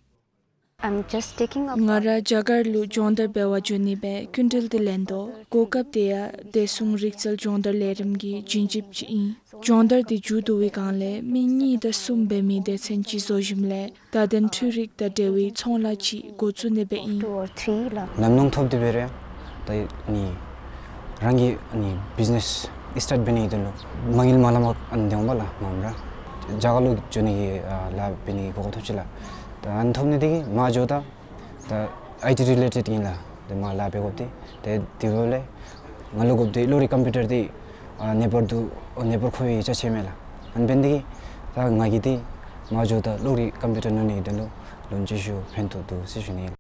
I'm just taking a ང་ར་རྒྱ་གར་ལུ་སྦྱོང་བརྡར་འབད་བར་འགྱོ་ནི་སྦེ་སྐྱིན་འགྲུལ་འདི་ལེན་དོ། གོ་སྐབས་དེ་ཡང་བདེ་སྲུང་རིག་རྩལ་སྦྱོང་བརྡར་ལས་རིམ་གྱི་བྱིན་ཅིག་ཅིག་ཨིན། སྦྱོང་བརྡར་འདི་མཇུག་བསྡུ་བའི་སྒང་ལས་མི་གཉིས་དང་གསུམ་འབད་མི་སྡེ་ཚན་ཅིག་བཟོ་ཞིནམ་ལས་བརྡ་དོན་འཕྲུལ་རིག་དང་འབྲེལ་བའི་ཚོང་ལཱ་ཅིག་འགོ་བཙུགས་ནི་སྦེ་ཨིན། Two or three ལགས། ལམ་ལྷོང་ཐོབ་སྟེ་འབད་རུང་ད་ནི་རང་གི་ནི་བིཛ་ནེས་སི་ཊཱཊ་འབད་ནི་གི་དོན་ལུ་མ་དངུལ་མ་ལངམ་ཨ་ནི་འདི་འོང་པ་ལགས། མ་འོངམ་ར་རྒྱ་གར་ལུ་འགྱོ་ནི་གི་ཨ་ལཱ་འབད་ནི་གི་གོ་སྐབས་ཐོབ་ཅི་ལགས། ད་ཨ་ནི་ཐོབ་ནི་དེ་གིས་མ་འགྱོཝ་ད་ད་ཨའི་ཊི་རི་ལེ་ཊེཌ་ཨིན་ལགས། ཏེ་མ་ལཱ་འབད་དགོཔ་འདི་ཏེ་དེ་འབདཝ་ལས་ང་ལུ་དགོཔ་འདི་གློག་རིག་ཀམ་པིའུ་ཊར་འདི་ཨ་ནད་པར་འདུག་ཨ་ནད་པར་མཁོ་བའི་ཅ་ཆས་མས་ལགས། ཨ་ནི་འབད་ནི་དེ་གིས་ད་ང་གིས་འདི་མ་འགྱོཝ་ད་གློག་རིག་ཀམ་པིའུ་ཊར་ཉོ་ནི་གི་དོན་ལུ་ལོན་ཅིག་ཞུ་ཕན་ཐོགས་འདུག་ཟེར་ཞུ་ནི་ཨིན།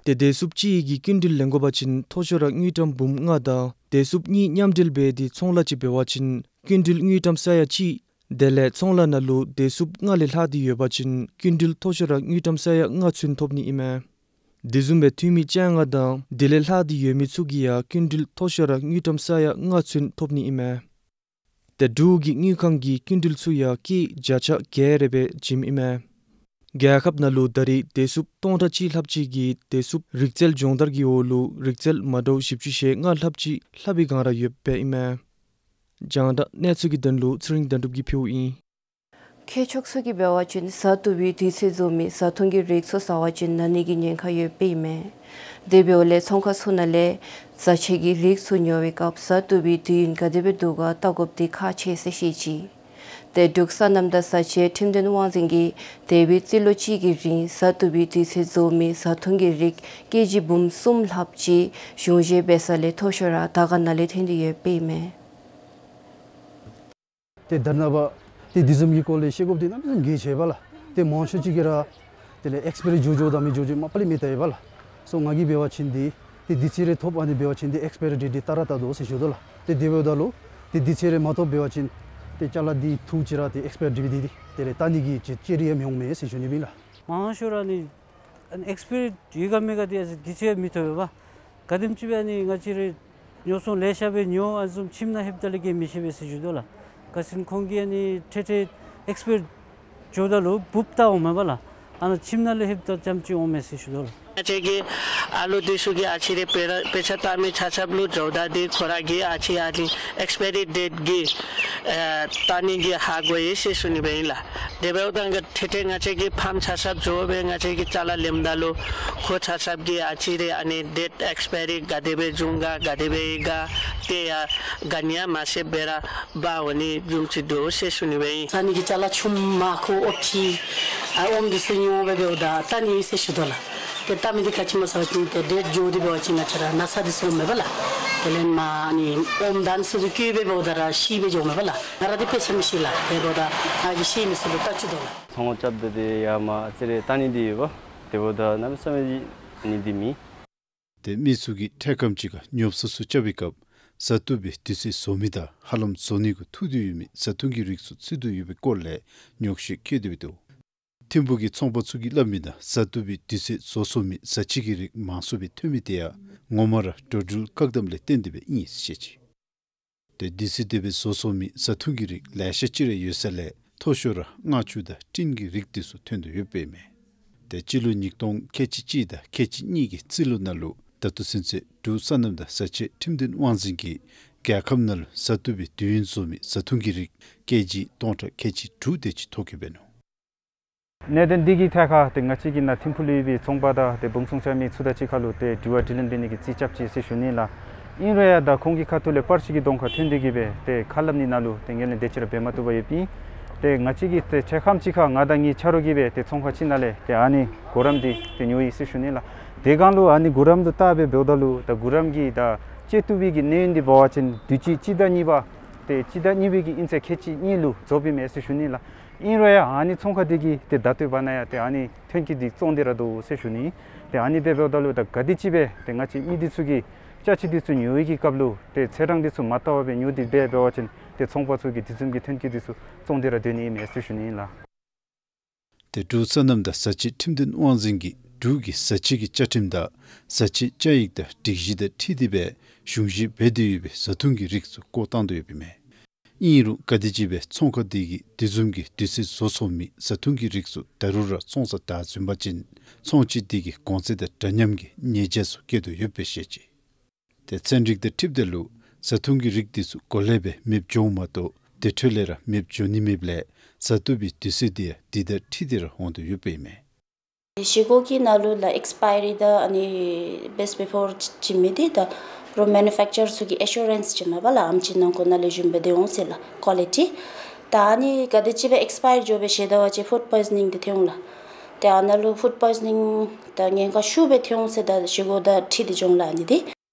ཏེ་བདེ་སྲུངཔ་གཅིག་གིས་སྐྱིན་འགྲུལ་ལེན་དགོ་པ་ཅིན་མཐོ་ཤོས་ར་དངུལ་ཀྲམ་འབུམ་ལྔ་དང་བདེ་སྲུངཔ་གཉིས་མཉམ་འབྲེལ་འབད་དེ་ཚོང་ལཱ་ཅིག་འབད་བ་ཅིན་སྐྱིན་འགྲུལ་དངུལ་ཀྲམ་ས་ཡ་གཅིག། དེ་ལས་ཚོང་ལཱ་ནང་ལུ་བདེ་སྲུངཔ་ལྔ་ལས་ལྷག་སྟེ་ཡོད་པ་ཅིན་སྐྱིན་འགྲུལ་མཐོ་ཤོས་ར་དངུལ་ཀྲམ་ས་ཡ་ལྔ་ཚུན་ཐོབ་ནི་ཨིན་མས། དེ་བཟུམ་སྦེ་འཐུས་མི་བཅོ་ལྔ་དང་དེ་ལས་ལྷག་སྟེ་ཡོད་མི་ཚུ་གིས་ཡང་སྐྱིན་འགྲུལ་མཐོ་ཤོས་ར་དངུལ་ཀྲམ་ས་ཡ་ལྔ་ཚུན་ཐོབ་ནི་ཨིན་མས། ཏེ་འབྲུག་གི་དངུལ་ཁང་གི་སྐྱིན་འགྲུལ་ཚུ་ཡང་སྐྱེད་བརྒྱ་ཆ་བརྒྱད་རེ་སྦེ་བྱིནམ་ཨིན་མས། རྒྱལ་ཁབ་ནང་ལུ་ད་རེས་བདེ་སྲུངཔ་སྟོང་ཕྲག་གཅིག་ལྷགཔ་ཅིག་གིས་བདེ་སྲུངཔ་རིག་རྩལ་སྦྱོང་བརྡར་གྱི་འོག་ལུ་རིག་རྩལ་མ་འདྲཝ་བཞི་བཅུ་ཞེ་ལྔ་ལྷགཔ་ཅིག་ལྷབ་པའི་སྒང་ར་ཡོདཔ་ཨིན་མས། རྒྱང་བསྒྲགས་གནས་ཚུལ་གྱི་དོན་ལུ་ཚེ་རིང་དོན་གྲུབ་ཀྱིས་ཕུལཝ་ཨིན། མཁས་མཆོག་ཚུ་གིས་འབད་བ་ཅིན་བཟའ་བཏུབ་པའི་དུས་ཚོད་བཟོ་མི་བཟའ་འཐུང་གི་རིགས་ཚུ་ཟ་བ་ཅིན་ན་ནི་གི་ཉེན་ཁ་ཡོདཔ་ཨིན་མས། དེ་འབདཝ་ལས་ཚོང་ཁང་ཚུ་ནང་ལས་བཟའ་ཆས་ཀྱི་རིགས་ཚུ་ཉོ་བའི་སྐབས་བཟའ་བཏུབ་པའི་དུས་ཡུན་ག་དེ་སྦེ་འདུག་ག་བལྟ་དགོཔ་འདི་ཁག་ཆེ་ཟེར་བཤད་ཅི། ཏེ་འབྲུག་སོ་ནམ་དང་བཟའ་བཅའི་ཁྲིམས་དོན་དབང་འཛིན་གྱིས་འདས་པའི་རྩིས་ལོ་གཅིག་གི་རིང་བཟའ་བཏུབ་པའི་དུས་ཚོད་བཟོ་མི་བཟའ་འཐུང་གི་རིགས་ཀེ་ཇི་འབུམ་གསུམ་ལྷགཔ་ཅིག་གཞུང་བཞེས་འབད་ས་ལས་མཐོ་ཤོས་ར་དར་དཀར་ནང་ལས་ཐོན་ཏེ་ཡོདཔ་ཨིན་མས། ཏེ་ད་རེས་ནངས་པ་ཏེ་འདི་བཟུམ་གྱི་སྐོར་ལས་བཤད་དགོཔ་འདི་གནམ་མེད་ས་མེད་གལ་ཆེ་བས་ལགས། ཏེ་མང་ཤོས་ཅིག་གིས་ར་དེ་ལས་ཨེགསི་པེ་རི་འགྱོ་འགྱོཝ་དང་མི་འགྱོ་འགྱོཝ་མ་པ་ལས་མི་བལྟ་བས་ལགས། སོ་ང་གིས་འབད་བ་ཅིན་འདི་ཏེ་དུས་ཚོད་རེ་ཐོབ་ཨ་ནི་འབད་བ་ཅིན་འདི་ཨེགསི་པེ་རི་ཌེཊ་འདི་བལྟ་ར་བལྟ་དོ་ཟེར་ཞུ་དོ་ལགས། ཏེ་དེ་འབདཝ་ད་ལུ་ཏེ་དུས་ཚོད་རེ་མ་ཐོབ་འབད་བ་ཅིན་ ཏེ་ཅ་ལ་འདི་འཐུ་ཅི་ར་ཏེ་ཨེགསི་པའི་ཌེཊ་འགྲིག་སྟེ་འདི་དེ་ལས་བལྟ་ནི་གི་ཅིག་ཅིག་ར་ཡང་མི་འོང་མས་ཟེར་ཞུ་ནི་ཨིན་ལགས། མང་ཤོས་ར་ནི་ཨ་ནི་ཨེགསི་པའི་རི་ཡོད་ག་མེད་ག་འདི་ཨ་ཙི་དུས་ཚོད་མི་ཐོབ་པས་པ། ག་དེམ་ཅིག་སྦེ་ཨ་ནི་ང་བཅས་རའི་ཉོ་ཚོང་ལེ་ཤ་སྦེ་ཉོ་ཨ་ནི་བཟུམ་ཁྱིམ་ནང་ལྷོདཔ་ད་ལས་ཀྱི་མི་ཤེས་པས་ཟེར་ཞུ་དོ་ལགས། ག་ཅི་ཁོང་གིས་ཨ་ནི་ཁྲེ་ཁྲེ་ཨེགསི་པའི་རི་འགྱོཝ་ད་ལུ་འབུཔ་བཏགས་འོང་མས་པ་ལགས། ཨ་ནཱ་ཁྱིམ་ནང་ལས་ལྷོདཔ་ད་ཙམ་ཅིག་འོང་མས་ཟེར་ཞུ་དོ་ལགས། ང་བཅས་ཀྱི་ཨ་ལུ་འདི་ཚུ་གིས་ཨ་ཙི་རེ་དཔེ་ར་དཔེ་ཆ་བལྟ་མི་ཆ་ཁྱབ་ལུ་འགྱོཝ་ད་འདི་ཁོ་ར་གིས་ཨ་ཙི་ཨ་ནི་ཨེགསི་པའི་རི་ཌེཊ་གི་ཨེ་བལྟ་ནི་གི་ཧ་གོ་ཡི་ཟེར་ཞུ་ནི་སྦེ་ཨིན་ལགས། དེ་འབདཝ་ད་ཁྲེ་ཁྲེ་ང་བཅས་ཀྱི་ཕཱམ་ཆ་ཁྱབ་འགྱོ་སྦེ་ང་བཅས་ཀྱིས་ཅ་ལ་ལེནམ་ད་ལུ་ཁོ་ཆ་ཁྱབ་ཀྱིས་ཨ་ཙི་རེ་ཨ་ནི་ཌེཊ་ཨེགསི་པའི་རི་ག་དེ་སྦེ་བྱུང་ག་ག་དེ་སྦེ་ཡོད་ག་ཏེ་ཡང་ག་ནི་ཡང་མ་ཤེསཔ་སྦེ་ར་འབག་འོང་ནི་བཟུམ་ཅིག་འདུག་ཟེར་ཞུ་ནི་སྦེ་ཨིན། ཟ་ནི་གི་ཅ་ལ་ཆུམ་མར་ཁུ་ཨོམ་ཕྱེ་ཨ་ཨོམ་འདི་ཚུ་ཉོ་སྦེ་འབདཝ་ད་བལྟ་ནི་ཨིན་ཟེར་ཞུ་དོ་ལགས། ཏེ་བལྟ་མི་འདི་ག་ཅི་སྨོ་ཟེར་བ་ཅིན་ཏེ་ཌེཊ་འགྱོ་སྟེ་འབད་བ་ཅིན་ང་བཅས་ར་ན་ཚ་འདི་ཚུ་འོང་མས་པ་ལགས། དེ་ལས་མར་ཨ་ནི་ཨོམ་དང་འདི་ཚུ་གུ་སྦེ་འབདཝ་ད་ར་ཤི་སྦེ་འགྱོཝ་མས་པ་ལགས། ང་ར་འདི་དཔེ་ཆ་མི་ཤེས་ལགས། དེ་འབདཝ་ད་ང་གིས་ཤེས་མི་ཚུ་ལུ་བལྟ་བཅུག་དོ་ལགས། ཚོང་རྐྱབ་ད་འདི་ཡར་མར་ཨ་ཙི་རེ་བལྟ་ནི་འདི་ཡོད་པ། དེ་འབདཝ་ད་གནམ་མེད་ས་མེད་ཅིག་ནི་འདི་མེད། ཏེ་མི་ཚུ་གིས་འཕྲལ་ཁམས་ཅིག་ཁར་ཉོ་ཚོང་ཚུ་རྐྱབ་པའི་སྐབས་བཟའ་བཏུབ་པའི་དུས་ཚོད་བཟོ་མི་དང་ཧ་ལམ་བཟོ་ནི་གུ་ཐུག་སྟེ་ཡོད་མི་བཟའ་འཐུང་གི་རིགས་ཚུ་ཚུད་དོ་ཡོད་པའི་སྐོར་ལས་ཉོགས་བཤད་བཀོད་དེ་འདུག། ཐིམ་ཕུག་གི་ཚོང་པ་ཚུ་གིས་སླབ་མི་ནང་བཟའ་བཏུབ་པའི་དུས་ཚོད་བཟོ་ཚུགས་མི་བཟའ་ཆས་ཀྱི་རིགས་མང་སུ་སྦེ་ཐོན་མི་དེ་ཡང་ངོ་མ་ར་འགྲོ་འགྲུལ་བཀག་དམ་ལས་བརྟེན་ཏེ་སྦེ་ཨིན་ཟེར་བཤད་ཅི། ཏེ་དུས་ཚོད་དེ་སྦེ་བཟོ་ཚུགས་མི་བཟའ་འཐུང་གི་རིགས་ལེ་ཤ་ཅིག་ར་ཡོད་ས་ལས་མཐོ་ཤོས་ར་མངར་ཆུ་དང་སྤྲིན་གྱི་རིགས་དེ་ཚུ་ཐོན་དོ་ཡོདཔ་ཨིན་མས། ཏེ་སྤྱི་ལོ་ཉིས་སྟོང་ཁལ་གཅིག་གཅིག་དང་ཁལ་གཅིག་གཉིས་ཀྱི་རྩིས་ལོ་ནང་ལུ་ད་ལྟོ་ཚུན་ཚོད་འབྲུག་སོ་ནམ་དང་བཟའ་ཆས་ཁྲིམས་དོན་དབང་འཛིན་གྱིས་རྒྱལ་ཁབ་ནང་ལུ་བཟའ་བཏུབ་པའི་དུས་ཡུན་བཟོ་མི་བཟའ་འཐུང་གི་རིགས་ཀེ་ཇི་སྟོང་ཕྲག་ཁལ་གཅིག་དྲུག་དེ་ཅིག་ཐོབ་ཀྱི་འབད་ནུག། གནད་དོན་འདི་གི་ཐད་ཁར་ཏེ་ང་བཅས་ཀྱི་ནཱ་ཐིམ་ཕུག་ལུ་ཡོད་པའི་ཚོང་པ་དང་ཏེ་སྦུང་ཚོང་རྐྱབ་མི་ཚུ་དང་གཅིག་ཁར་ལུ་ཏེ་དྲི་བ་དྲིས་ལན་འབད་ནི་གི་རྩིས་རྐྱབ་ཅི་ཟེར་ཞུ་ནི་ལགས། ཨིན་རུང་ཡང་ད་ཁོང་གི་ཁ་ཐུག་ལས་པར་ཅིག་གི་གདོང་ཁར་ཐོན་ཏེ་གི་སྦེ་ཏེ་ཁ་སླབ་ནི་ནང་ལུ་ཏེ་ངོས་ལེན་དེ་ཅིག་ར་འབད་མ་བཏུབ་པར་ཡོདཔ་ཨིན། ཏེ་ང་བཅས་ཀྱིས་ཏེ་འཕྲལ་ཁམས་ཅིག་ཁར་ང་དང་ངེའི་ཆ་རོགས་ཀྱིས་སྦེ་ཏེ་ཚོང་ཁང་ཅིག་ནང་ལས་ཏེ་ཨ་ནི་གུ་རམ་འདི་ཏེ་ཉོ་ཡི་ཟེར་ཞུ་ནི་ལགས། དེ་སྒང་ལུ་ཨ་ནི་གུ་རམ་ལུ་བལྟ་སྦེ་འབདཝ་ད་ལུ་ད་གུ་རམ་གྱི་ད་བཅད་བཏུབ་པའི་གི་གནས་ཡུན་འདི་འབད་བ་ཅིན་དུས་ཅི་སྤྱི་ཟླ་གཉིས་པ་ཏེ་སྤྱི་ཟླ་གཉིས་པའི་གི་དབྱིན་ཚེས་ཁལ་གཅིག་གཉིས་ལུ་རྫོགསཔ་ཨིན་མས་ཟེར་ཞུ་ནི་ལགས། ཨིན་རུང་ཡང་ཨ་ནི་ཚོང་ཁང་འདི་གིས་ཏེ་ད་ལྟོའི་བར་ན་ཡང་ཏེ་ཨ་ནི་ཐོན་སྐྱེད་འདི་བཙོང་སྟེ་ར་འདུག་ཟེར་ཞུ་ནི། ཏེ་ཨ་ནི་སྦེ་འབདཝ་ད་ལུ་ད་ག་དེམ་ཅིག་སྦེ་ཏེ་ང་བཅས་མི་འདི་ཚུ་གིས་ཅ་ཆས་འདི་ཚུ་ཉོ་བའི་གི་སྐབས་ལུ་ཏེ་ཚེས་གྲངས་འདི་ཚུ་མ་བལྟ་བར་སྦེ་ཉོ་སྟེ་སྦེ་འབད་བ་ཅིན་ཏེ་ཚོང་པ་ཚུ་གིས་དེ་བཟུམ་གྱི་ཐོན་སྐྱེད་འདི་ཚུ་བཙོང་སྟེ་ར་སྡོད་ནི་ཨིན་མས་ཟེར་ཞུ་ནི་ཨིན་ལགས། ཏེ་འབྲུག་སོ་ནམ་དང་བཟའ་ཆས་ཁྲིམས་དོན་དབང་འཛིན་གྱིས་འབྲུག་གི་བཟའ་ཆས་ཀྱི་བཅའ་ཁྲིམས་དང་བཟའ་ཆས་བཅའ་ཡིག་དང་སྒྲིག་གཞི་དང་འཁྲིལ་ཏེ་སྦེ་གཞུང་བཞེས་འབད་དེ་ཡོད་པའི་བཟའ་འཐུང་གི་རིགས་ཚུ་བཀོག་བཏང་དོ་ཡོདཔ་ཨིན་མས། ཨིན་རུང་ག་དེམ་ཅིག་སྦེ་ཚོང་ཁང་དེ་གིས་དེ་བཟུམ་གྱི་དུས་ཚོད་བཟོ་ཚུགས་མི་བཟའ་འཐུང་གི་རིགས་ཚུ་ད་རུང་ར་ཚོང་ས་བདའ་འཛིན་པ་ཅིན་ཚོང་སྤྱི་དེ་གིས་གོང་ཚད་དང་འདྲ་མཉམ་གྱི་ཉེས་ཆད་ཚུ་བཀལ་དོ་ཡོདཔ་སྦེ་བཤད་ཅི། ཏེ་ཚན་རིག་དང་འཁྲིལཝ་ད་ལུ་བཟའ་འཐུང་གི་རིགས་དེ་ཚུ་གོ་ལེ་སྦེ་མེདཔ་འགྱོཝ་མ་གཏོགས་དེ་འཕྲོ་ལས་ར་མེདཔ་འགྱོ་ནི་མེདཔ་ལས་བཟའ་བཏུབ་པའི་དུས་ཚོད་དེ་ཡང་དེ་དང་འཁྲིལ་ཏེ་ར་འོང་དོ་ཡོདཔ་ཨིན་མས། བཞེས་སྒོ་གི་ནང་ལུ་ལགས་ཨེགསི་པའི་རི་དང་ཨ་ནི་བེསཊ་བི་ཕོར་བྱིན་མི་འདི་ད་རུང་མེ་ནུ་ཕེཀ་ཅར་ཚུ་གིས་ཨེ་ཤུ་རེནསི་བྱིན་མས་པ་ལགས། ཨམ་ཅིག་ནང་འཁོད་ནང་ལེགས་ཤོམ་སྦེ་སྡོད་འོང་ཟེར་ལགས་ཀོ་ལི་ཊི། ད་ཨ་ནི་ག་དེམ་ཅིག་སྦེ་ཨེགསི་པའི་རི་འགྱོ་སྦེ་བཞེས་ད་པ་ཅིན་ཕུཌ་པོའི་ཛ་ནིང་འདི་ཐོན་འོང་ལགས། ཏེ་ཨ་ནཱ་ལུ་ཕུཌ་པོའི་ཛ་ནིང་ད་ཉེན་ཁ་ཤུགས་སྦེ་ཐོན་འོང་ཟེར་ད་བཞེས་སྒོ་དང་འཁྲིལ་ཏེ་འགྱོ་འོང་ལགས་ཨ་ནི་འདི།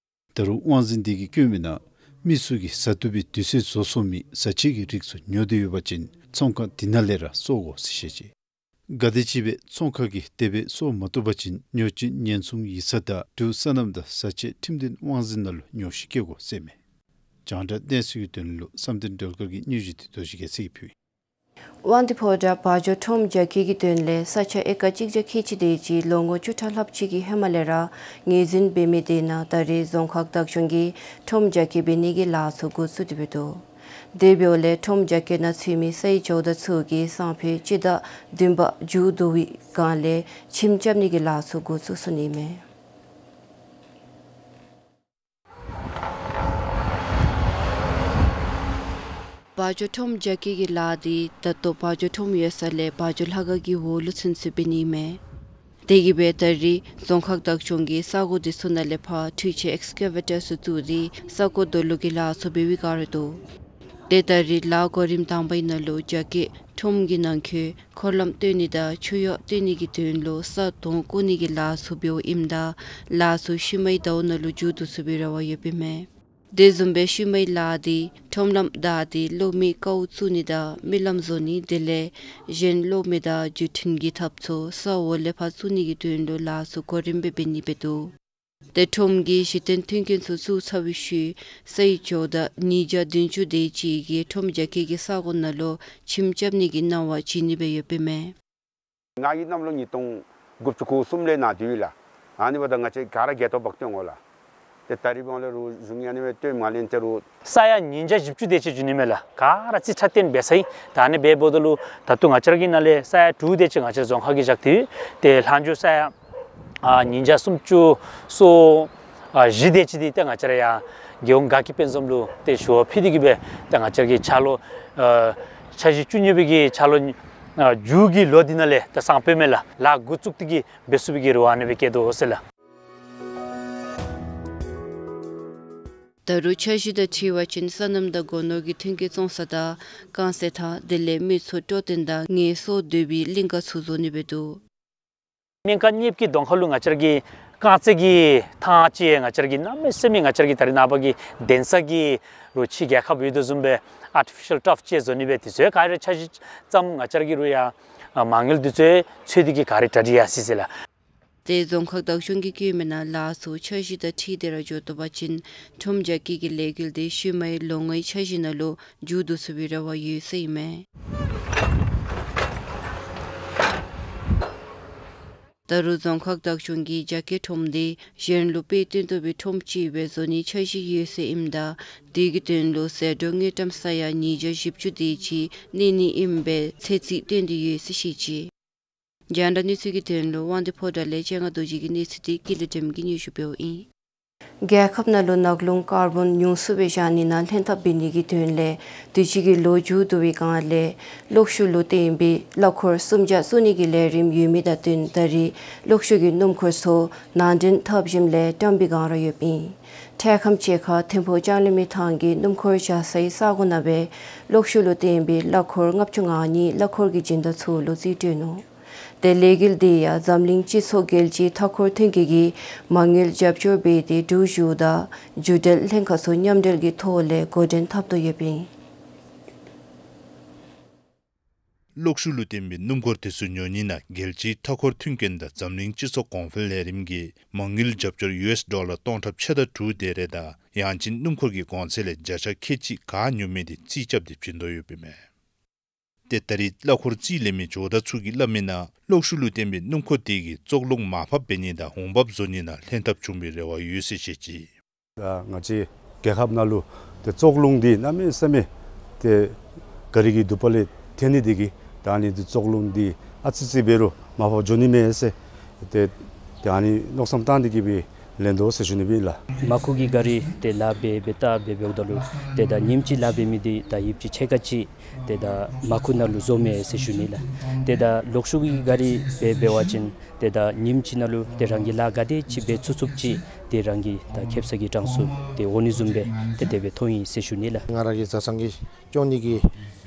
ད་རུང་དབང་འཛིན་དེ་གིས་བཀོད་མི་ནང་མི་ཚུ་གིས་བཟའ་བཏུབ་པའི་དུས་ཚོད་བཟོ་ཚུགས་མི་བཟའ་ཆས་ཀྱི་རིགས་ཚུ་ཉོ་སྟེ་ཡོད་པ་ཅིན་ཚོང་ཁང་དེ་ནང་ལས་ར་བཙོང་དགོ་ཟེར་བཤད་ཅི། ག་དེམ་ཅིག་སྦེ་ཚོང་ཁང་གིས་དེ་སྦེ་བཙོང་མ་བཏུབ་པ་ཅིན་ཉོ་སྤྱོད་ཉེན་སྲུང་ཡིག་ཚང་དང་འབྲུག་སོ་ནམ་དང་བཟའ་ཆས་ཁྲིམས་དོན་དབང་འཛིན་ནང་ལུ་ཉོགས་བཤད་བཀོད་དགོ་ཟེར་མས། རྒྱང་བསྒྲགས་གནས་ཚུལ་གྱི་དོན་ལུ་བསམ་གཏན་སྒྲོལ་དཀར་གྱི་སྙན་ཞུ་འདི་རྡོ་རྗེ་རྒྱལ་མཚན་གྱིས་ཕུལ་ཡི། དབང་འདུས་ཕོ་བྲང་བ་འཇོ་ཁྲོམ་རྒྱ་བསྐྱེད་ཀྱི་དོན་ལས་ས་ཆ་ཨེ་ཀར་གཅིག་བརྒྱ་ཁལ་གཅིག་དེ་ཅིག་ལོ་ངོ་བཅུ་ཕྲག་ལྷགཔ་ཅིག་གི་ཧེ་མ་ལས་ར་ངོས་འཛིན་འབད་མི་དེ་ནང་ད་རེས་རྫོང་ཁག་བདག་སྐྱོང་གིས་ཁྲོམ་རྒྱ་བསྐྱེད་འབད་ནི་གི་ལཱ་ཚུ་འགོ་བཙུགས་ཏེ་འབད་དོ། དེ་འབདཝ་ལས་ཁྲོམ་རྒྱ་བསྐྱེད་ནང་ཚུད་མི་སའི་ཇོ་བདག་ཚུ་གིས་སང་ཕོད་སྤྱི་ཟླ་བདུན་པ་མཇུག་བསྡུ་བའི་སྒང་ལས་ཁྱིམ་རྐྱབ་ནི་གི་ལཱ་ཚུ་འགོ་བཙུགས་ཚུགས་ནི་མས། བ་འཇོ་ཁྲོམ་རྒྱ་བསྐྱེད་ཀྱི་ལཱ་འདི་ད་ལྟོ་བ་འཇོ་ཁྲོམ་ཡོད་ས་ལས་བ་འཇོ་ལྷ་ཁང་གི་འོག་ལུ་ཚུན་ཚོད་འབད་ནི་མས། དེ་གིས་སྦེ་ད་རེས་རྫོང་ཁག་བདག་སྐྱོང་གིས་ས་གོ་འདི་ཚུ་ནང་ལས་ཕར་འཕྲུལ་ཆས་ཨེགསི་ཀེ་ཝེ་ཊར་ཚུ་བཙུགས་ཏེ་ས་གོ་རྡོ་སློག་གི་ལཱ་ཚུ་འབད་བའི་བསྒང་ར་འདུག། ཏེ་ད་རེས་ལཱ་གོ་རིམ་དང་པའི་ནང་ལུ་རྒྱ་བསྐྱེད་ཁྲོམ་གྱི་ནང་འཁོད་འཁོར་ལམ་བཏོན་ནི་དང་ཆུ་གཡོག་བཏོན་ནི་གི་དོན་ལུ་ས་དོང་བརྐོ་ནི་གི་ལཱ་ཚུ་འབདཝ་ཨིནམ་ད་ལཱ་ཚུ་ཤུལ་མའི་ཟླཝ་ནང་ལུ་མཇུག་བསྡུ་ཚུགས་པའི་རེ་བ་ཡོདཔ་ཨིན་མས། དེ་བཟུམ་སྦེ་ཤུལ་མའི་ལཱ་འདི་ཁྲོམ་ལམ་བདའ་སྟེ་གློག་མེའི་ཀཝ་བཙུགས་ནི་དང་རྨི་ལམ་བཟོ་ནི་དེ་ལས་གཞན་གློག་མེ་དང་བརྒྱུད་འཕྲིན་གྱི་ཐབ་ཚུ་ས་འོག་ལས་ཕར་བཙུགས་ནི་གི་དོན་ལུ་ལཱ་ཚུ་གོ་རིམ་སྦེ་འབད་ནི་སྦེ་འདུག། ཏེ་ཁྲོམ་གྱི་གཞི་རྟེན་མཐུན་རྐྱེན་ཚུ་བཙུགས་ཚར་བའི་ཤུལ་ས་ཡི་ཇོ་བདག་ཉིས་བརྒྱ་བདུན་ཅུ་དེ་ཅིག་གིས་ཁྲོམ་རྒྱ་བསྐྱེད་ཀྱི་ས་གོ་ནང་ལུ་ཁྱིམ་རྐྱབ་ནི་གི་གནང་བ་བྱིན་ནི་སྦེ་ཡོདཔ་ཨིན་མས། ང་གིས་གནམ་ལོ་ཉིས་སྟོང་དགུ་བཅུ་གོ་གསུམ་ལས་ནཱ་འདི་ཡོད་ལགས། ཨ་ནི་འབདཝ་ད་ང་བཅས་ག་ར་བརྒལ་ཏོག་ཏོ་སྟོན་དགོ་ལགས། ཏེ་ད་རིས་འབདཝ་ལས་རུང་གཞུང་གིས་ཨ་ནི་སྦེ་སྟོན་མ་ལེན་ཏེ་རུང་ས་ཡ་ཉིས་བརྒྱ་བཞི་བཅུ་དེ་ཅིག་བྱིན་ནི་མས་ལགས། ག་ར་རྩིས་ཁྲ་བཏོན་འབད་ཚར་ཡི། ད་ཨ་ནི་སྦེ་འབདཝ་ད་ལུ་ད་ལྟོ་ང་བཅས་ར་གི་ནང་ལས་ས་ཡ་དྲུག་དེ་ཅིག་ང་བཅས་རྫོང་ཁག་གིས་བཞག་སྟེ་ཡོད། ཏེ་ལྷག་འཕྲོ་ས་ཡ་ཨ་ཉིས་བརྒྱ་སུམ་ཅུ་སོ་ཨ་བཞི་དེ་ཅིག་འདི་ཏེ་ང་བཅས་ར་ཡར་རྒྱལ་ཡོངས་དགའ་སྐྱིད་དཔལ་འཛོམས་ལུ་ཏེ་ཞུ་བ་ཕུལ་ཏེ་གིས་སྦེ་ཏེ་ང་བཅས་ར་གི་འཆར་ལོ་ཨ་འཆར་གཞི་བཅུ་གཉིས་པའི་གི་འཆར་ལོ་ཨ་མཇུག་གི་ལོ་འདི་ནང་ལས་ཏེ་སང་ཕོད་མེན་ལགས་ལཱ་འགོ་བཙུགས་ཏེ་གིས་འབད་ཚུགས་པའི་གི་རེ་བ་ཨ་ནི་སྦེ་བསྐྱེད་དོ་ཟེར་ལགས། ད་རུང་འཆར་གཞི་དང་འཁྲིལ་བ་ཅིན་སོ་ནམ་དང་སྒོ་ནོར་གྱི་མཐུན་རྐྱེན་བཙོང་ས་དང་རྐང་རྩེད་ཐང་དེ་ལས་མི་ཚུ་སྤྲོ་སྟོན་དང་ངལ་གསོ་སྡོད་པའི་གླིང་ག་ཚུ་བཟོ་ནི་སྦེ་འདུག། སྨན་ཁང་གཉིས་ཀྱི་གདོང་ཁ་ལུ་ང་བཅས་ར་གི་རྐང་རྩེད་ཀྱི་ཐང་ཅིག་ང་བཅས་ར་གི་གནམ་མེད་ས་མེད་ང་བཅས་ར་གི་ད་རིས་ནངས་པ་གི་གདན་ས་གི་རུང་ཕྱི་རྒྱལ་ཁབ་ཡོད་དོ་བཟུམ་སྦེ་ཨར་ཊི་ཕི་ཤལ་ཊརཕ་ཅིག་བཟོ་ནི་སྦེ་དེ་ཚུ་ག་ར་འཆར་གཞི་བརྩམས། ང་བཅས་ར་གིས་རུང་ཡང་མ་དངུལ་དེ་ཚུ་འཚོལ་ཏེ་གིས་ག་ར་གྲ་སྒྲིག་ཡར་སོ་ཡི་ཟེར་ལགས། ཏེ་རྫོང་ཁག་བདག་སྐྱོང་གིས་བཀོད་མིའི་ནང་ལཱ་ཚུ་འཆར་གཞི་དང་འཁྲིལ་ཏེ་ར་འགྱོ་དོ་བ་ཅིན་ཁྲོམ་རྒྱ་བསྐྱེད་ཀྱི་ལས་འགུལ་དེ་ཤུལ་མའི་ལོ་ལྔའི་འཆར་གཞི་ནང་ལུ་མཇུག་བསྡུ་ཚུགས་པའི་རེ་བ་ཡོད་ཟེར་ཨིན་མས། ད་རུང་རྫོང་ཁག་བདག་སྐྱོང་གིས་རྒྱ་བསྐྱེད་ཁྲོམ་དེ་གཞན་ལུ་དཔེ་སྟོན་ཐོབ་པའི་ཁྲོམ་ཅིག་སྦེ་བཟོ་ནིའི་འཆར་གཞི་ཡོད་ཟེར་ཨིནམ་ད་དེ་གི་དོན་ལུ་ཟད་འགྲོ་དངུལ་ཀྲམ་ས་ཡ་ཉིས་བརྒྱ་བཞི་བཅུ་དེ་ཅིག་གནས་ནི་ཨིན་པའི་ཚོད་རྩིས་བཏོན་ཏེ་ཡོད་ཟེར་བཤད་ཅི། རྒྱང་བསྒྲགས་གནས་ཚུལ་གྱི་དོན་ལུ་དབང་འདུས་ཕོ་བྲང་ལས་སྤྱན་སྔ་རྡོ་རྗེ་གི་གནས་ཚུལ་དེ་ཀུན་ལེགས་སྒྲོལ་མ་གིས་སྙན་ཞུ་འབདཝ་ཨིན། རྒྱལ་ཁབ་ནང་ལུ་ནག་རླུང་ཀར་བོན་ཉུང་སུ་སྦེ་བཞག་ནི་ནང་ལྷན་ཐབས་འབད་ནི་གི་དོན་ལས་དུས་ཅི་གི་ལོ་མཇུག་བསྡུ་བའི་སྒང་ལས་གློག་ཤུགས་ལུ་བརྟེན་པའི་གླ་འཁོར་སུམ་བརྒྱ་བཙུགས་ནི་གི་ལས་རིམ་ཡོད་མི་དང་བསྟུན་ད་རིས་གློག་ཤུགས་ཀྱི་སྣུམ་འཁོར་ཚུ་ནང་འདྲེན་འཐབ་ཞིནམ་ལས་བཀྲམ་པའི་སྒང་ར་ཡོདཔ་ཨིན། འཕྲལ་ཁམས་ཅིག་ཁར་ཐིམ་ཕུག་ལྕང་གླིང་མི་ཐང་གི་སྣུམ་འཁོར་བཞག་སའི་ས་གོ་ནང་སྦེ་གློག་ཤུགས་ལུ་བརྟེན་པའི་གླ་འཁོར་ལྔ་བཅུ་ང་གཉིས་གླ་འཁོར་གྱི་སྦྱིན་བདག་ཚུ་ལུ་རྩིས་སྤྲོད་ནུག། ཏེ་ལས་འགུལ་དེ་ཡང་འཛམ་གླིང་སྤྱི་ཚོགས་རྒྱལ་སྤྱིའི་མཐའ་འཁོར་མཐུན་རྐྱེན་གྱིས་མ་དངུལ་རྒྱབ་སྐྱོར་འབད་དེ་འབྲུག་གཞུང་དང་རྒྱུ་འབྲེལ་ལྷན་ཁག་ཚུ་མཉམ་འབྲེལ་གྱི་ཐོག་ལས་འགོ་འདྲེན་འཐབ་དོ་ཡོདཔ་ཨིན། གློག་ཤུགས་ལུ་བརྟེན་པའི་སྣུམ་འཁོར་དེ་ཚུ་ཉོ་ནི་ནང་རྒྱལ་སྤྱིའི་མཐའ་འཁོར་མཐུན་རྐྱེན་དང་འཛམ་གླིང་སྤྱི་ཚོགས་གོང་འཕེལ་ལས་རིམ་གྱིས་མ་དངུལ་རྒྱབ་སྐྱོར་ཡུ་ཨེསི་ཌོ་ལར་སྟོང་ཕྲག་ཕྱེད་དང་དྲུག་དེ་རེ་དང་ཡང་ཅིན་སྣུམ་འཁོར་གྱི་གོང་ཚད་ལས་བརྒྱ་ཆ་ཁལ་གཅིག་ག་ཉོ་མི་དེ་རྩིས་རྐྱབ་སྟེ་བྱིན་དོ་ཡོདཔ་ཨིན་མས། ཏེ་ད་རིས་གླ་འཁོར་རྩིས་ལེན་མི་ཇོ་བདག་ཚུ་གིས་སླབ་མིའི་ནང་གློག་ཤུགས་ལུ་བརྟེན་པའི་སྣུམ་འཁོར་དེ་གིས་བཙོག་རླུང་མར་ཕབ་འབད་ནི་དང་འོང་འབབ་བཟོ་ནི་ནང་ལྷན་ཐབས་བྱུང་བའི་རེ་བ་ཡོད་ཟེར་བཤད་ཅི། ད་ང་བཅས་རྒྱལ་ཁབ་ནང་ལུ་ཏེ་བཙོག་རླུང་འདི་གནམ་མེད་ས་མེད་ཏེ་ག་རི་གི་དུ་པ་ལས་ཐོན་ནི་དེ་གིས་ད་ཨ་ནི་འདི་བཙོག་རླུང་འདི་ཨ་ཙི་ཙི་འབད་རུང་མར་ཕབ་འགྱོ་ནི་མས་ཟེར་ཏེ་ད་ཨ་ནི་མནོ་བསམ་བཏང་སྟེ་གིས་སྦེ་ལེན་དོ་ཟེར་ཞུ་ནི་ཨིན་ལགས། མར་ཁུ་གི་ག་རི་ཏེ་ལཱ་འབད་འབད་ད་འབད་འབདཝ་ད་ལུ་ཏེ་ད་ཉིནམ་གཅིག་ལཱ་འབད་མི་འདི་ད་ཡོདཔ་ཅིག་ཕྱེད་ཀ་ཅིག་ཏེ་ད་མར་ཁུ་ནང་ལུ་བཟོ་མས་ཟེར་ཞུ་ནི་ལགས། ཏེ་ད་གློག་ཤུགས་ཀྱི་ག་རི་འབད་འབད་བ་ཅིན་ཏེ་ད་ཉིནམ་གཅིག་ནང་ལུ་ཏེ་རང་གིས་ལཱ་ག་དེ་ཅིག་འབད་ཚུགས་ཚུགསཔ་ཅིག་ཏེ་རང་གི་ད་ཁེབ་ས་གི་གྲངས་སུ་ཏེ་འོང་ནི་བཟུམ་སྦེ་ཏེ་དེ་སྦེ་མཐོང་ཡི་ཟེར་ཞུ་ནི་ལགས། ང་ར་གི་བཟའ་ཚང་གི་སྐྱོང་ནི་གི་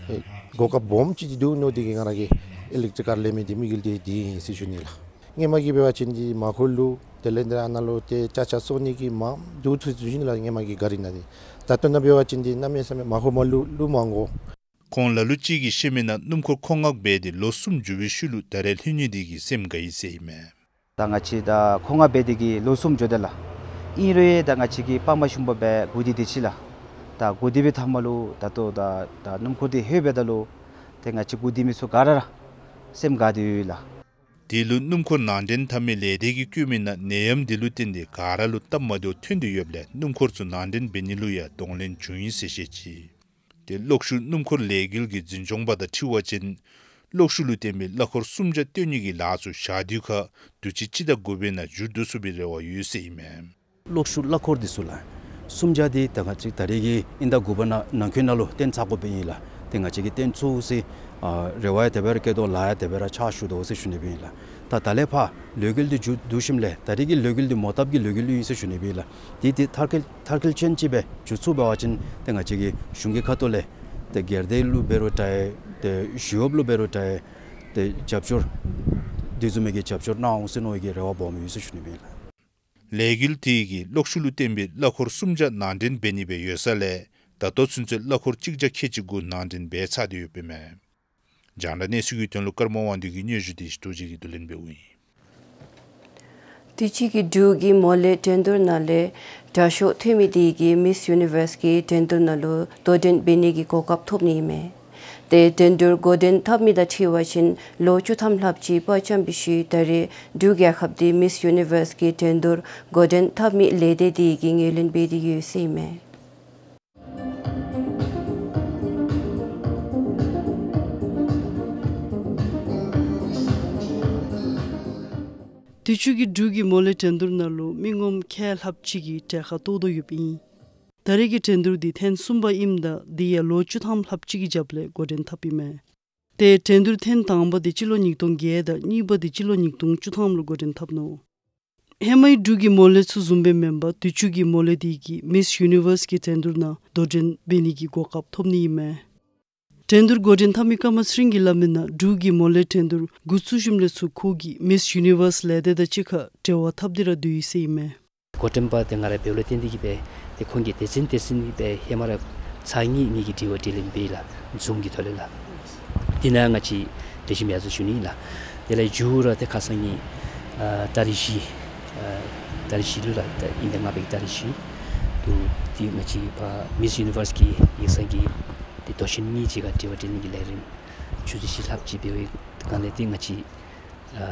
ཨེ་གོ་སྐབས་སྦོམ་ཅིག་འདུག་མནོ་སྟེ་གིས་ང་ར་གིས་ཨི་ལེག་ཊི་རིཀ་ཀར་ལེན་མི་འདི་དམིགས་ཡུལ་འདི་འདི་ཨིན་ཟེར་ཞུ་ནི་ལགས། སྔོན་མ་གི་འབད་བ་ཅིན་འདི་མར་ཁུ་ལུ་དེ་ལས་འདི་ཨ་ནཱ་ལུ་ཏེ་ཅ་ཆས་བཙོང་ནི་གི་མར་འདུག་ཚུགས་ཚུགས་ཞུ་ནི་ལགས། སྔོན་མ་གི་ག་རི་ནང་འདི་ད་ལྟོ་ནཱ་འབད་བ་ཅིན་འདི་གནམ་མེད་ས་མེད་མར་ཁུ་མར་བླུག་བླུག་མ་དགོ། ཁོང་ལ་ལུ་ཅིག་གིས་བཤད་མིའི་ནང་སྣུམ་འཁོར་མཁོ་མངགས་འབད་དེ་ལོ་གསུམ་མཇུག་པའི་ཤུལ་ལུ་ད་རེས་ལྷོད་ནི་དེ་གིས་སེམས་དགའ་ཡི་ཟེར་ཨིན་མས། ད་ང་བཅས་ད་མཁོ་མངགས་འབད་དེ་གིས་ལོ་གསུམ་འགྱོ་དེས་ལགས། ཨིན་རུང་ད་ང་བཅས་ཀྱིས་དཔའ་མ་ཞུམ་པ་སྦེ་སྒུག་སྟེ་སྡོད་ཅི་ལགས། ད་སྒུག་སྟེ་འབད་ཐ་མ་ལུ་ད་ལྟོ་ད་ད་སྣུམ་འཁོར་འདི་ལྷོད་འབདཝ་ད་ལུ་ཏེ་ང་བཅས་སྒུག་སྡོད་མི་ཚུ་ག་ར་ར་སེམས་དགའ་སྟེ་ཡོད་ལགས། དེ་ལུ་སྣུམ་འཁོར་ནང་འདྲེན་འཐབ་མི་ལས་སྡེ་གིས་བཀོད་མིའི་ནང་ནད་ཡམས་དེ་ལུ་བརྟེན་ཏེ་ག་ར་ལུ་སྟབས་མ་བདེཝ་ཐོན་ཏེ་ཡོདཔ་ལས་སྣུམ་འཁོར་ཚུ་ནང་འདྲེན་འབད་ནི་ལུ་ཡང་གདོང་ལེན་བྱུང་ཡི་ཟེར་བཤད་ཅི། ཏེ་གློག་ཤུགས་སྣུམ་འཁོར་ལས་འགུལ་གྱི་འཛིན་སྐྱོང་པ་དང་འཁྲིལ་བ་ཅིན་གློག་ཤུགས་ལུ་བརྟེན་པའི་གླ་འཁོར་སུམ་བརྒྱ་བཏོན་ནི་གི་ལཱ་ཚུ་ཞག་དུས་ཁར་དུས་ཅི་སྤྱི་ཟླ་དགུ་པའི་ནང་མཇུག་བསྡུ་ཚུགས་པའི་རེ་བ་ཡོད་ཟེར་ཨིན་མས། གློག་ཤུགས་གླ་འཁོར་འདི་ཚུ་ལགས་སུམ་བརྒྱ་འདི་ད་ང་བཅས་ད་རེས་ཀྱི་དབྱིན་ཟླ་དགུ་པ་ནང་ནང་འཁོད་ནང་ལུ་བཏོན་ཚར་དགོཔ་ཨིན་ལགས། ཏེ་ང་བཅས་ཀྱིས་བཏོན་ཚུགས་ཟེར་ཨ་རེ་བ་ཡང་དེ་སྦེ་ར་བསྐྱེད་དོ་ལཱ་ཡང་དེ་སྦེ་ར་ཕྱག་ཞུ་དོ་ཟེར་ཞུ་ནི་སྦེ་ཨིན་ལགས། ད་ད་ལས་ཕར་ལས་འགུལ་འདི་མཇུག་བསྡུ་ཞིནམ་ལས་ད་རེས་ཀྱི་ལས་འགུལ་འདི་མོ་བཏབ་ཀྱི་ལས་འགུལ་ཨིན་ཟེར་ཞུ་ནི་སྦེ་ཨིན་ལགས། འདི་འདི་མཐར་འཁྱོལ་མཐར་འཁྱོལ་ཅན་ཅིག་སྦེ་འགྱོ་ཚུགས་པ་ཅིན་ཏེ་ང་བཅས་ཀྱི་གཞུང་གི་ཁ་ཐུག་ལས་ཏེ་སྒེར་སྡེ་ལུ་འབད་རུང་འདྲ་ཏེ་ཞི་གཡོགཔ་ལུ་འབད་རུང་འདྲ་ཏེ་རྒྱབ་སྐྱོར་དེ་བཟུམ་མའི་གི་རྒྱབ་སྐྱོར་གནང་འོང་ཟེར་མནོ་བའི་གི་རེ་བ་སྦོམ་ཡོད་ཟེར་ཞུ་ནི་སྦེ་ཨིན་ལགས། ལས་འགུལ་དེ་གིས་གློག་ཤུགས་ལུ་བརྟེན་པའི་གླ་འཁོར་སུམ་བརྒྱ་ནང་འདྲེན་འབད་ནི་སྦེ་ཡོད་ས་ལས་ད་ལྟོ་ཚུན་ཚོད་གླ་འཁོར་གཅིག་བརྒྱ་ཁལ་གཅིག་དགུ་ནང་འདྲེན་འབད་ཚར་ཏེ་ཡོདཔ་ཨིན་མས། རྒྱང་བསྒྲགས་གནས་ཚུལ་གྱི་དོན་ལུ་ཀརྨ་དབང་འདུས་ཀྱི་སྙན་ཞུ་དེ་རྡོ་རྗེ་གིས་བསྡུ་ལེན་འབདཝ་ཨིན། དུས་ཅི་གི་འབྲུག་གི་མོ་ལའི་འགྲན་བསྡུར་ནང་ལས་དྲག་ཤོས་ཐོན་མི་དེ་གིས་མིས་ཡུ་ནི་ཝརསི་གི་འགྲན་བསྡུར་ནང་ལུ་དོ་འགྲན་འབད་ནི་གི་གོ་སྐབས་ཐོབ་ནི་ཨིན་མས། ཏེ་འགྲན་བསྡུར་འགོ་འདྲེན་འཐབ་མི་དང་འཁྲིལ་བ་ཅིན་ལོ་བཅུ་ཐམ་ལྷགཔ་ཅིག་དཔའ་བཅམ་པའི་ཤུལ་ད་རེས་འབྲུག་རྒྱལ་ཁབ་འདི་མིས་ཡུ་ནི་ཝརསི་གི་འགྲན་བསྡུར་འགོ་འདྲེན་འཐབ་མི་ལས་སྡེ་དེ་གིས་ངོས་ལེན་འབད་དེ་ཡོད་ཟེར་ཨིན་མས། དུས་ཅི་གི་འབྲུག་གི་མོ་ལའི་འགྲན་བསྡུར་ནང་ལུ་མི་ངོམ་ཁལ་ལྷགཔ་ཅིག་གིས་གྲལ་ཁར་གཏོགས་དོ་ཡོདཔ་ཨིན། ད་རེས་ཀྱི་འགྲན་བསྡུར་འདི་ཐེངས་གསུམ་པ་ཨིནམ་ད་དེ་ཡང་ལོ་བཅུ་ཐམ་ལྷགཔ་ཅིག་གི་རྒྱབ་ལས་འགོ་འདྲེན་འཐབ་ཨིན་མས། ཏེ་འགྲན་བསྡུར་ཐེངས་དང་པ་འདི་སྤྱི་ལོ་ཉིས་སྟོང་བརྒྱད་དང་གཉིས་པ་འདི་སྤྱི་ལོ་ཉིས་སྟོང་བཅུ་ཐམ་ལུ་འགོ་འདྲེན་འཐབ་ནུག། ཧེ་མའི་འབྲུག་གི་མོ་ལའི་ཚུ་བཟུམ་སྦེ་མེན་པར་དུས་ཅི་གི་མོ་ལའི་དེ་གིས་མིས་ཡུ་ནི་ཝརསི་གི་འགྲན་བསྡུར་ནང་དོ་འགྲན་འབད་ནི་གི་གོ་སྐབས་ཐོབ་ནི་ཨིན་མས། འགྲན་བསྡུར་འགོ་འདྲེན་འཐབ་མི་ཀརྨ་ཚེ་རིང་གིས་སླབ་མི་ནང་འབྲུག་གི་མོ་ལའི་འགྲན་བསྡུར་འགོ་བཙུགས་ཞིནམ་ལས་ཚུར་ཁོ་གིས་མིས་ཡུ་ནི་ཝརསི་ལས་སྡེ་དང་གཅིག་ཁར་འབྲེལ་བ་འཐབ་སྟེ་ར་སྡོད་ཡི་ཟེར་ཨིན་མས། འགོ་འདྲེན་པ་དེ་ང་ར་འབདཝ་ལས་བརྟེན་ཏེ་གིས་སྦེ་ཏེ་ཁོང་གིས་སྡེ་ཚན་སྡེ་ཚན་གྱིས་སྦེ་ཧེ་མ་ར་ཚར་གཉིས་ངེ་གི་དྲི་བ་དྲིས་ལན་འབད་ཡི་ལགས། ཛུམ་གྱི་ཐོག་ལས་ལགས། དེ་ནང་ང་བཅས་ལེགས་ཤོམ་ཡར་སོང་ཞུ་ནི་ལགས། དེ་ལས་མཇུག་ར་ཏེ་ཁ་སང་གི་ཨ་ཏ་རིག་བཞི་ཨ་ཏ་རིག་བཞི་ལུ་ལགས། ད་དབྱིན་ཟླ་ལྔ་པའི་ཏ་རིག་བཞི་ལུ་ཏེ་ང་བཅས་ཕར་མིས་ཡུ་ནི་ཝརསི་གི་ཡིག་ཚང་གི་ཏེ་མདོ་ཆེན་གཉིས་ཅིག་ཁར་དྲི་བ་དྲིས་ལན་གྱི་ལས་རིམ་ཆུ་ཚོད་བཞི་ལྷགཔ་ཅིག་འབད་བའི་སྒང་ལས་ཏེ་ང་བཅས་ཨ་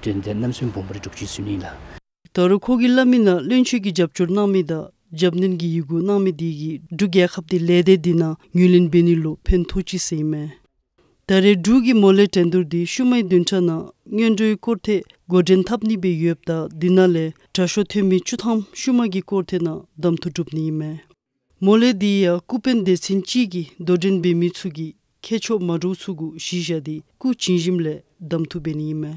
དོན་དེ་རྣམ་གསུམ་སྦོམ་སྦེ་ར་གྲུབ་ཅི་ཟེར་ཞུ་ནི་ལགས། ད་རུང་ཁོ་གིས་སླབ་མི་ནང་བློན་ཆེན་གྱིས་རྒྱབ་སྐྱོར་གནང་མི་དང་རྒྱབ་སྣོན་གྱི་ཡི་གུ་གནང་མི་དེ་གིས་འབྲུག་རྒྱལ་ཁབ་འདི་ལས་སྡེ་འདི་ནང་ངོས་ལེན་འབད་ནི་ལུ་ཕན་ཐོགས་ཅི་ཟེར་ཨིན་མས། ད་རེས་འབྲུག་གི་མོ་ལའི་འགྲན་བསྡུར་འདི་ཤུལ་མའི་བདུན་ཕྲག་ནང་སྔོན་འགྲོའི་སྐོར་ཐེངས་འགོ་འདྲེན་འཐབ་ནི་སྦེ་ཡོདཔ་ད་དེ་ནང་ལས་དྲག་ཤོས་ཐོན་མི་བཅུ་ཐམ་ཤུལ་མ་གི་སྐོར་ཐེངས་ནང་གདམ་འཐུ་གྲུབ་ནི་ཨིན་མས། མོ་ལའི་འདི་ཡང་སྐུ་དཔོན་སྡེ་ཚན་ཅིག་གིས་དོ་འགྲན་འབད་མི་ཚུ་གི་ཁྱད་ཆོས་མ་འདྲཝ་ཚུ་གུ་གཞི་བཞག་སྟེ་སྐུ་བྱིན་ཞིནམ་ལས་གདམ་འཐུ་འབད་ནི་ཨིན་མས།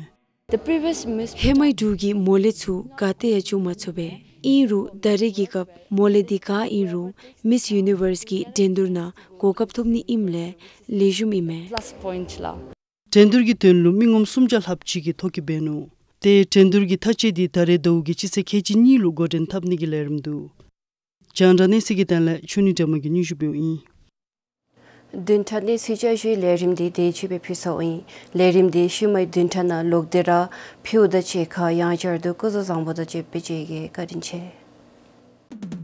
The previous Miss ཧེ་མའི་འབྲུག་གི་མོ་ལའི་ཚུ་ག་ཏེ་ཡང་བྱུང་མ་ཚུགས་པས། ཨིན་རུང་ད་རེས་ཀྱི་སྐབས་མོ་ལའི་འདི་ག་ཨིན་རུང་མིས་ཡུ་ནི་ཝརསི་གི་འགྲན་བསྡུར་ནང་གོ་སྐབས་ཐོབ་ནི་ཨིནམ་ལས་ལེགས་ཤོམ་ཨིན་མས། Plus point ལགས། འགྲན་བསྡུར་གྱི་དོན་ལུ་མི་ངོམ་སུམ་བརྒྱ་ལྷགཔ་ཅིག་གིས་ཐོ་བཀོད་འབད་ནུག། ཏེ་འགྲན་བསྡུར་གྱི་མཐའ་དཔྱད་འདི་ད་རེས་ཟླཝ་གི་སྤྱི་ཚེས་ཁལ་གཅིག་གཉིས་ལུ་འགོ་འདྲེན་འཐབ་ནི་གི་ལས་རིམ་འདུག། རྒྱང་བསྒྲགས་གནས་ཚུལ་གྱི་དོན་ལས་ཆོས་ཉིད་སྒྲོལ་མ་གིས་སྙན་ཞུ་འབདཝ་ཨིན། བདུན་ཕྲག་གནས་ཚུལ་བསྐྱར་ཞུའི་ལས་རིམ་འདི་དེ་ཅིག་སྦེ་ཕུལ་ཚརཝ་ཨིན། ལས་རིམ་འདི་ཤུལ་མའི་བདུན་ཕྲག་ནང་ལོག་སྟེ་ར་ཕུལཝ་ད་གཅིག་ཁར་ཡང་བསྐྱར་དུ་སྐུ་གཟུགས་བཟང་པོ་དང་བཅས་པའི་མཇལ་གེ། བཀའ་དྲིན་ཆེ།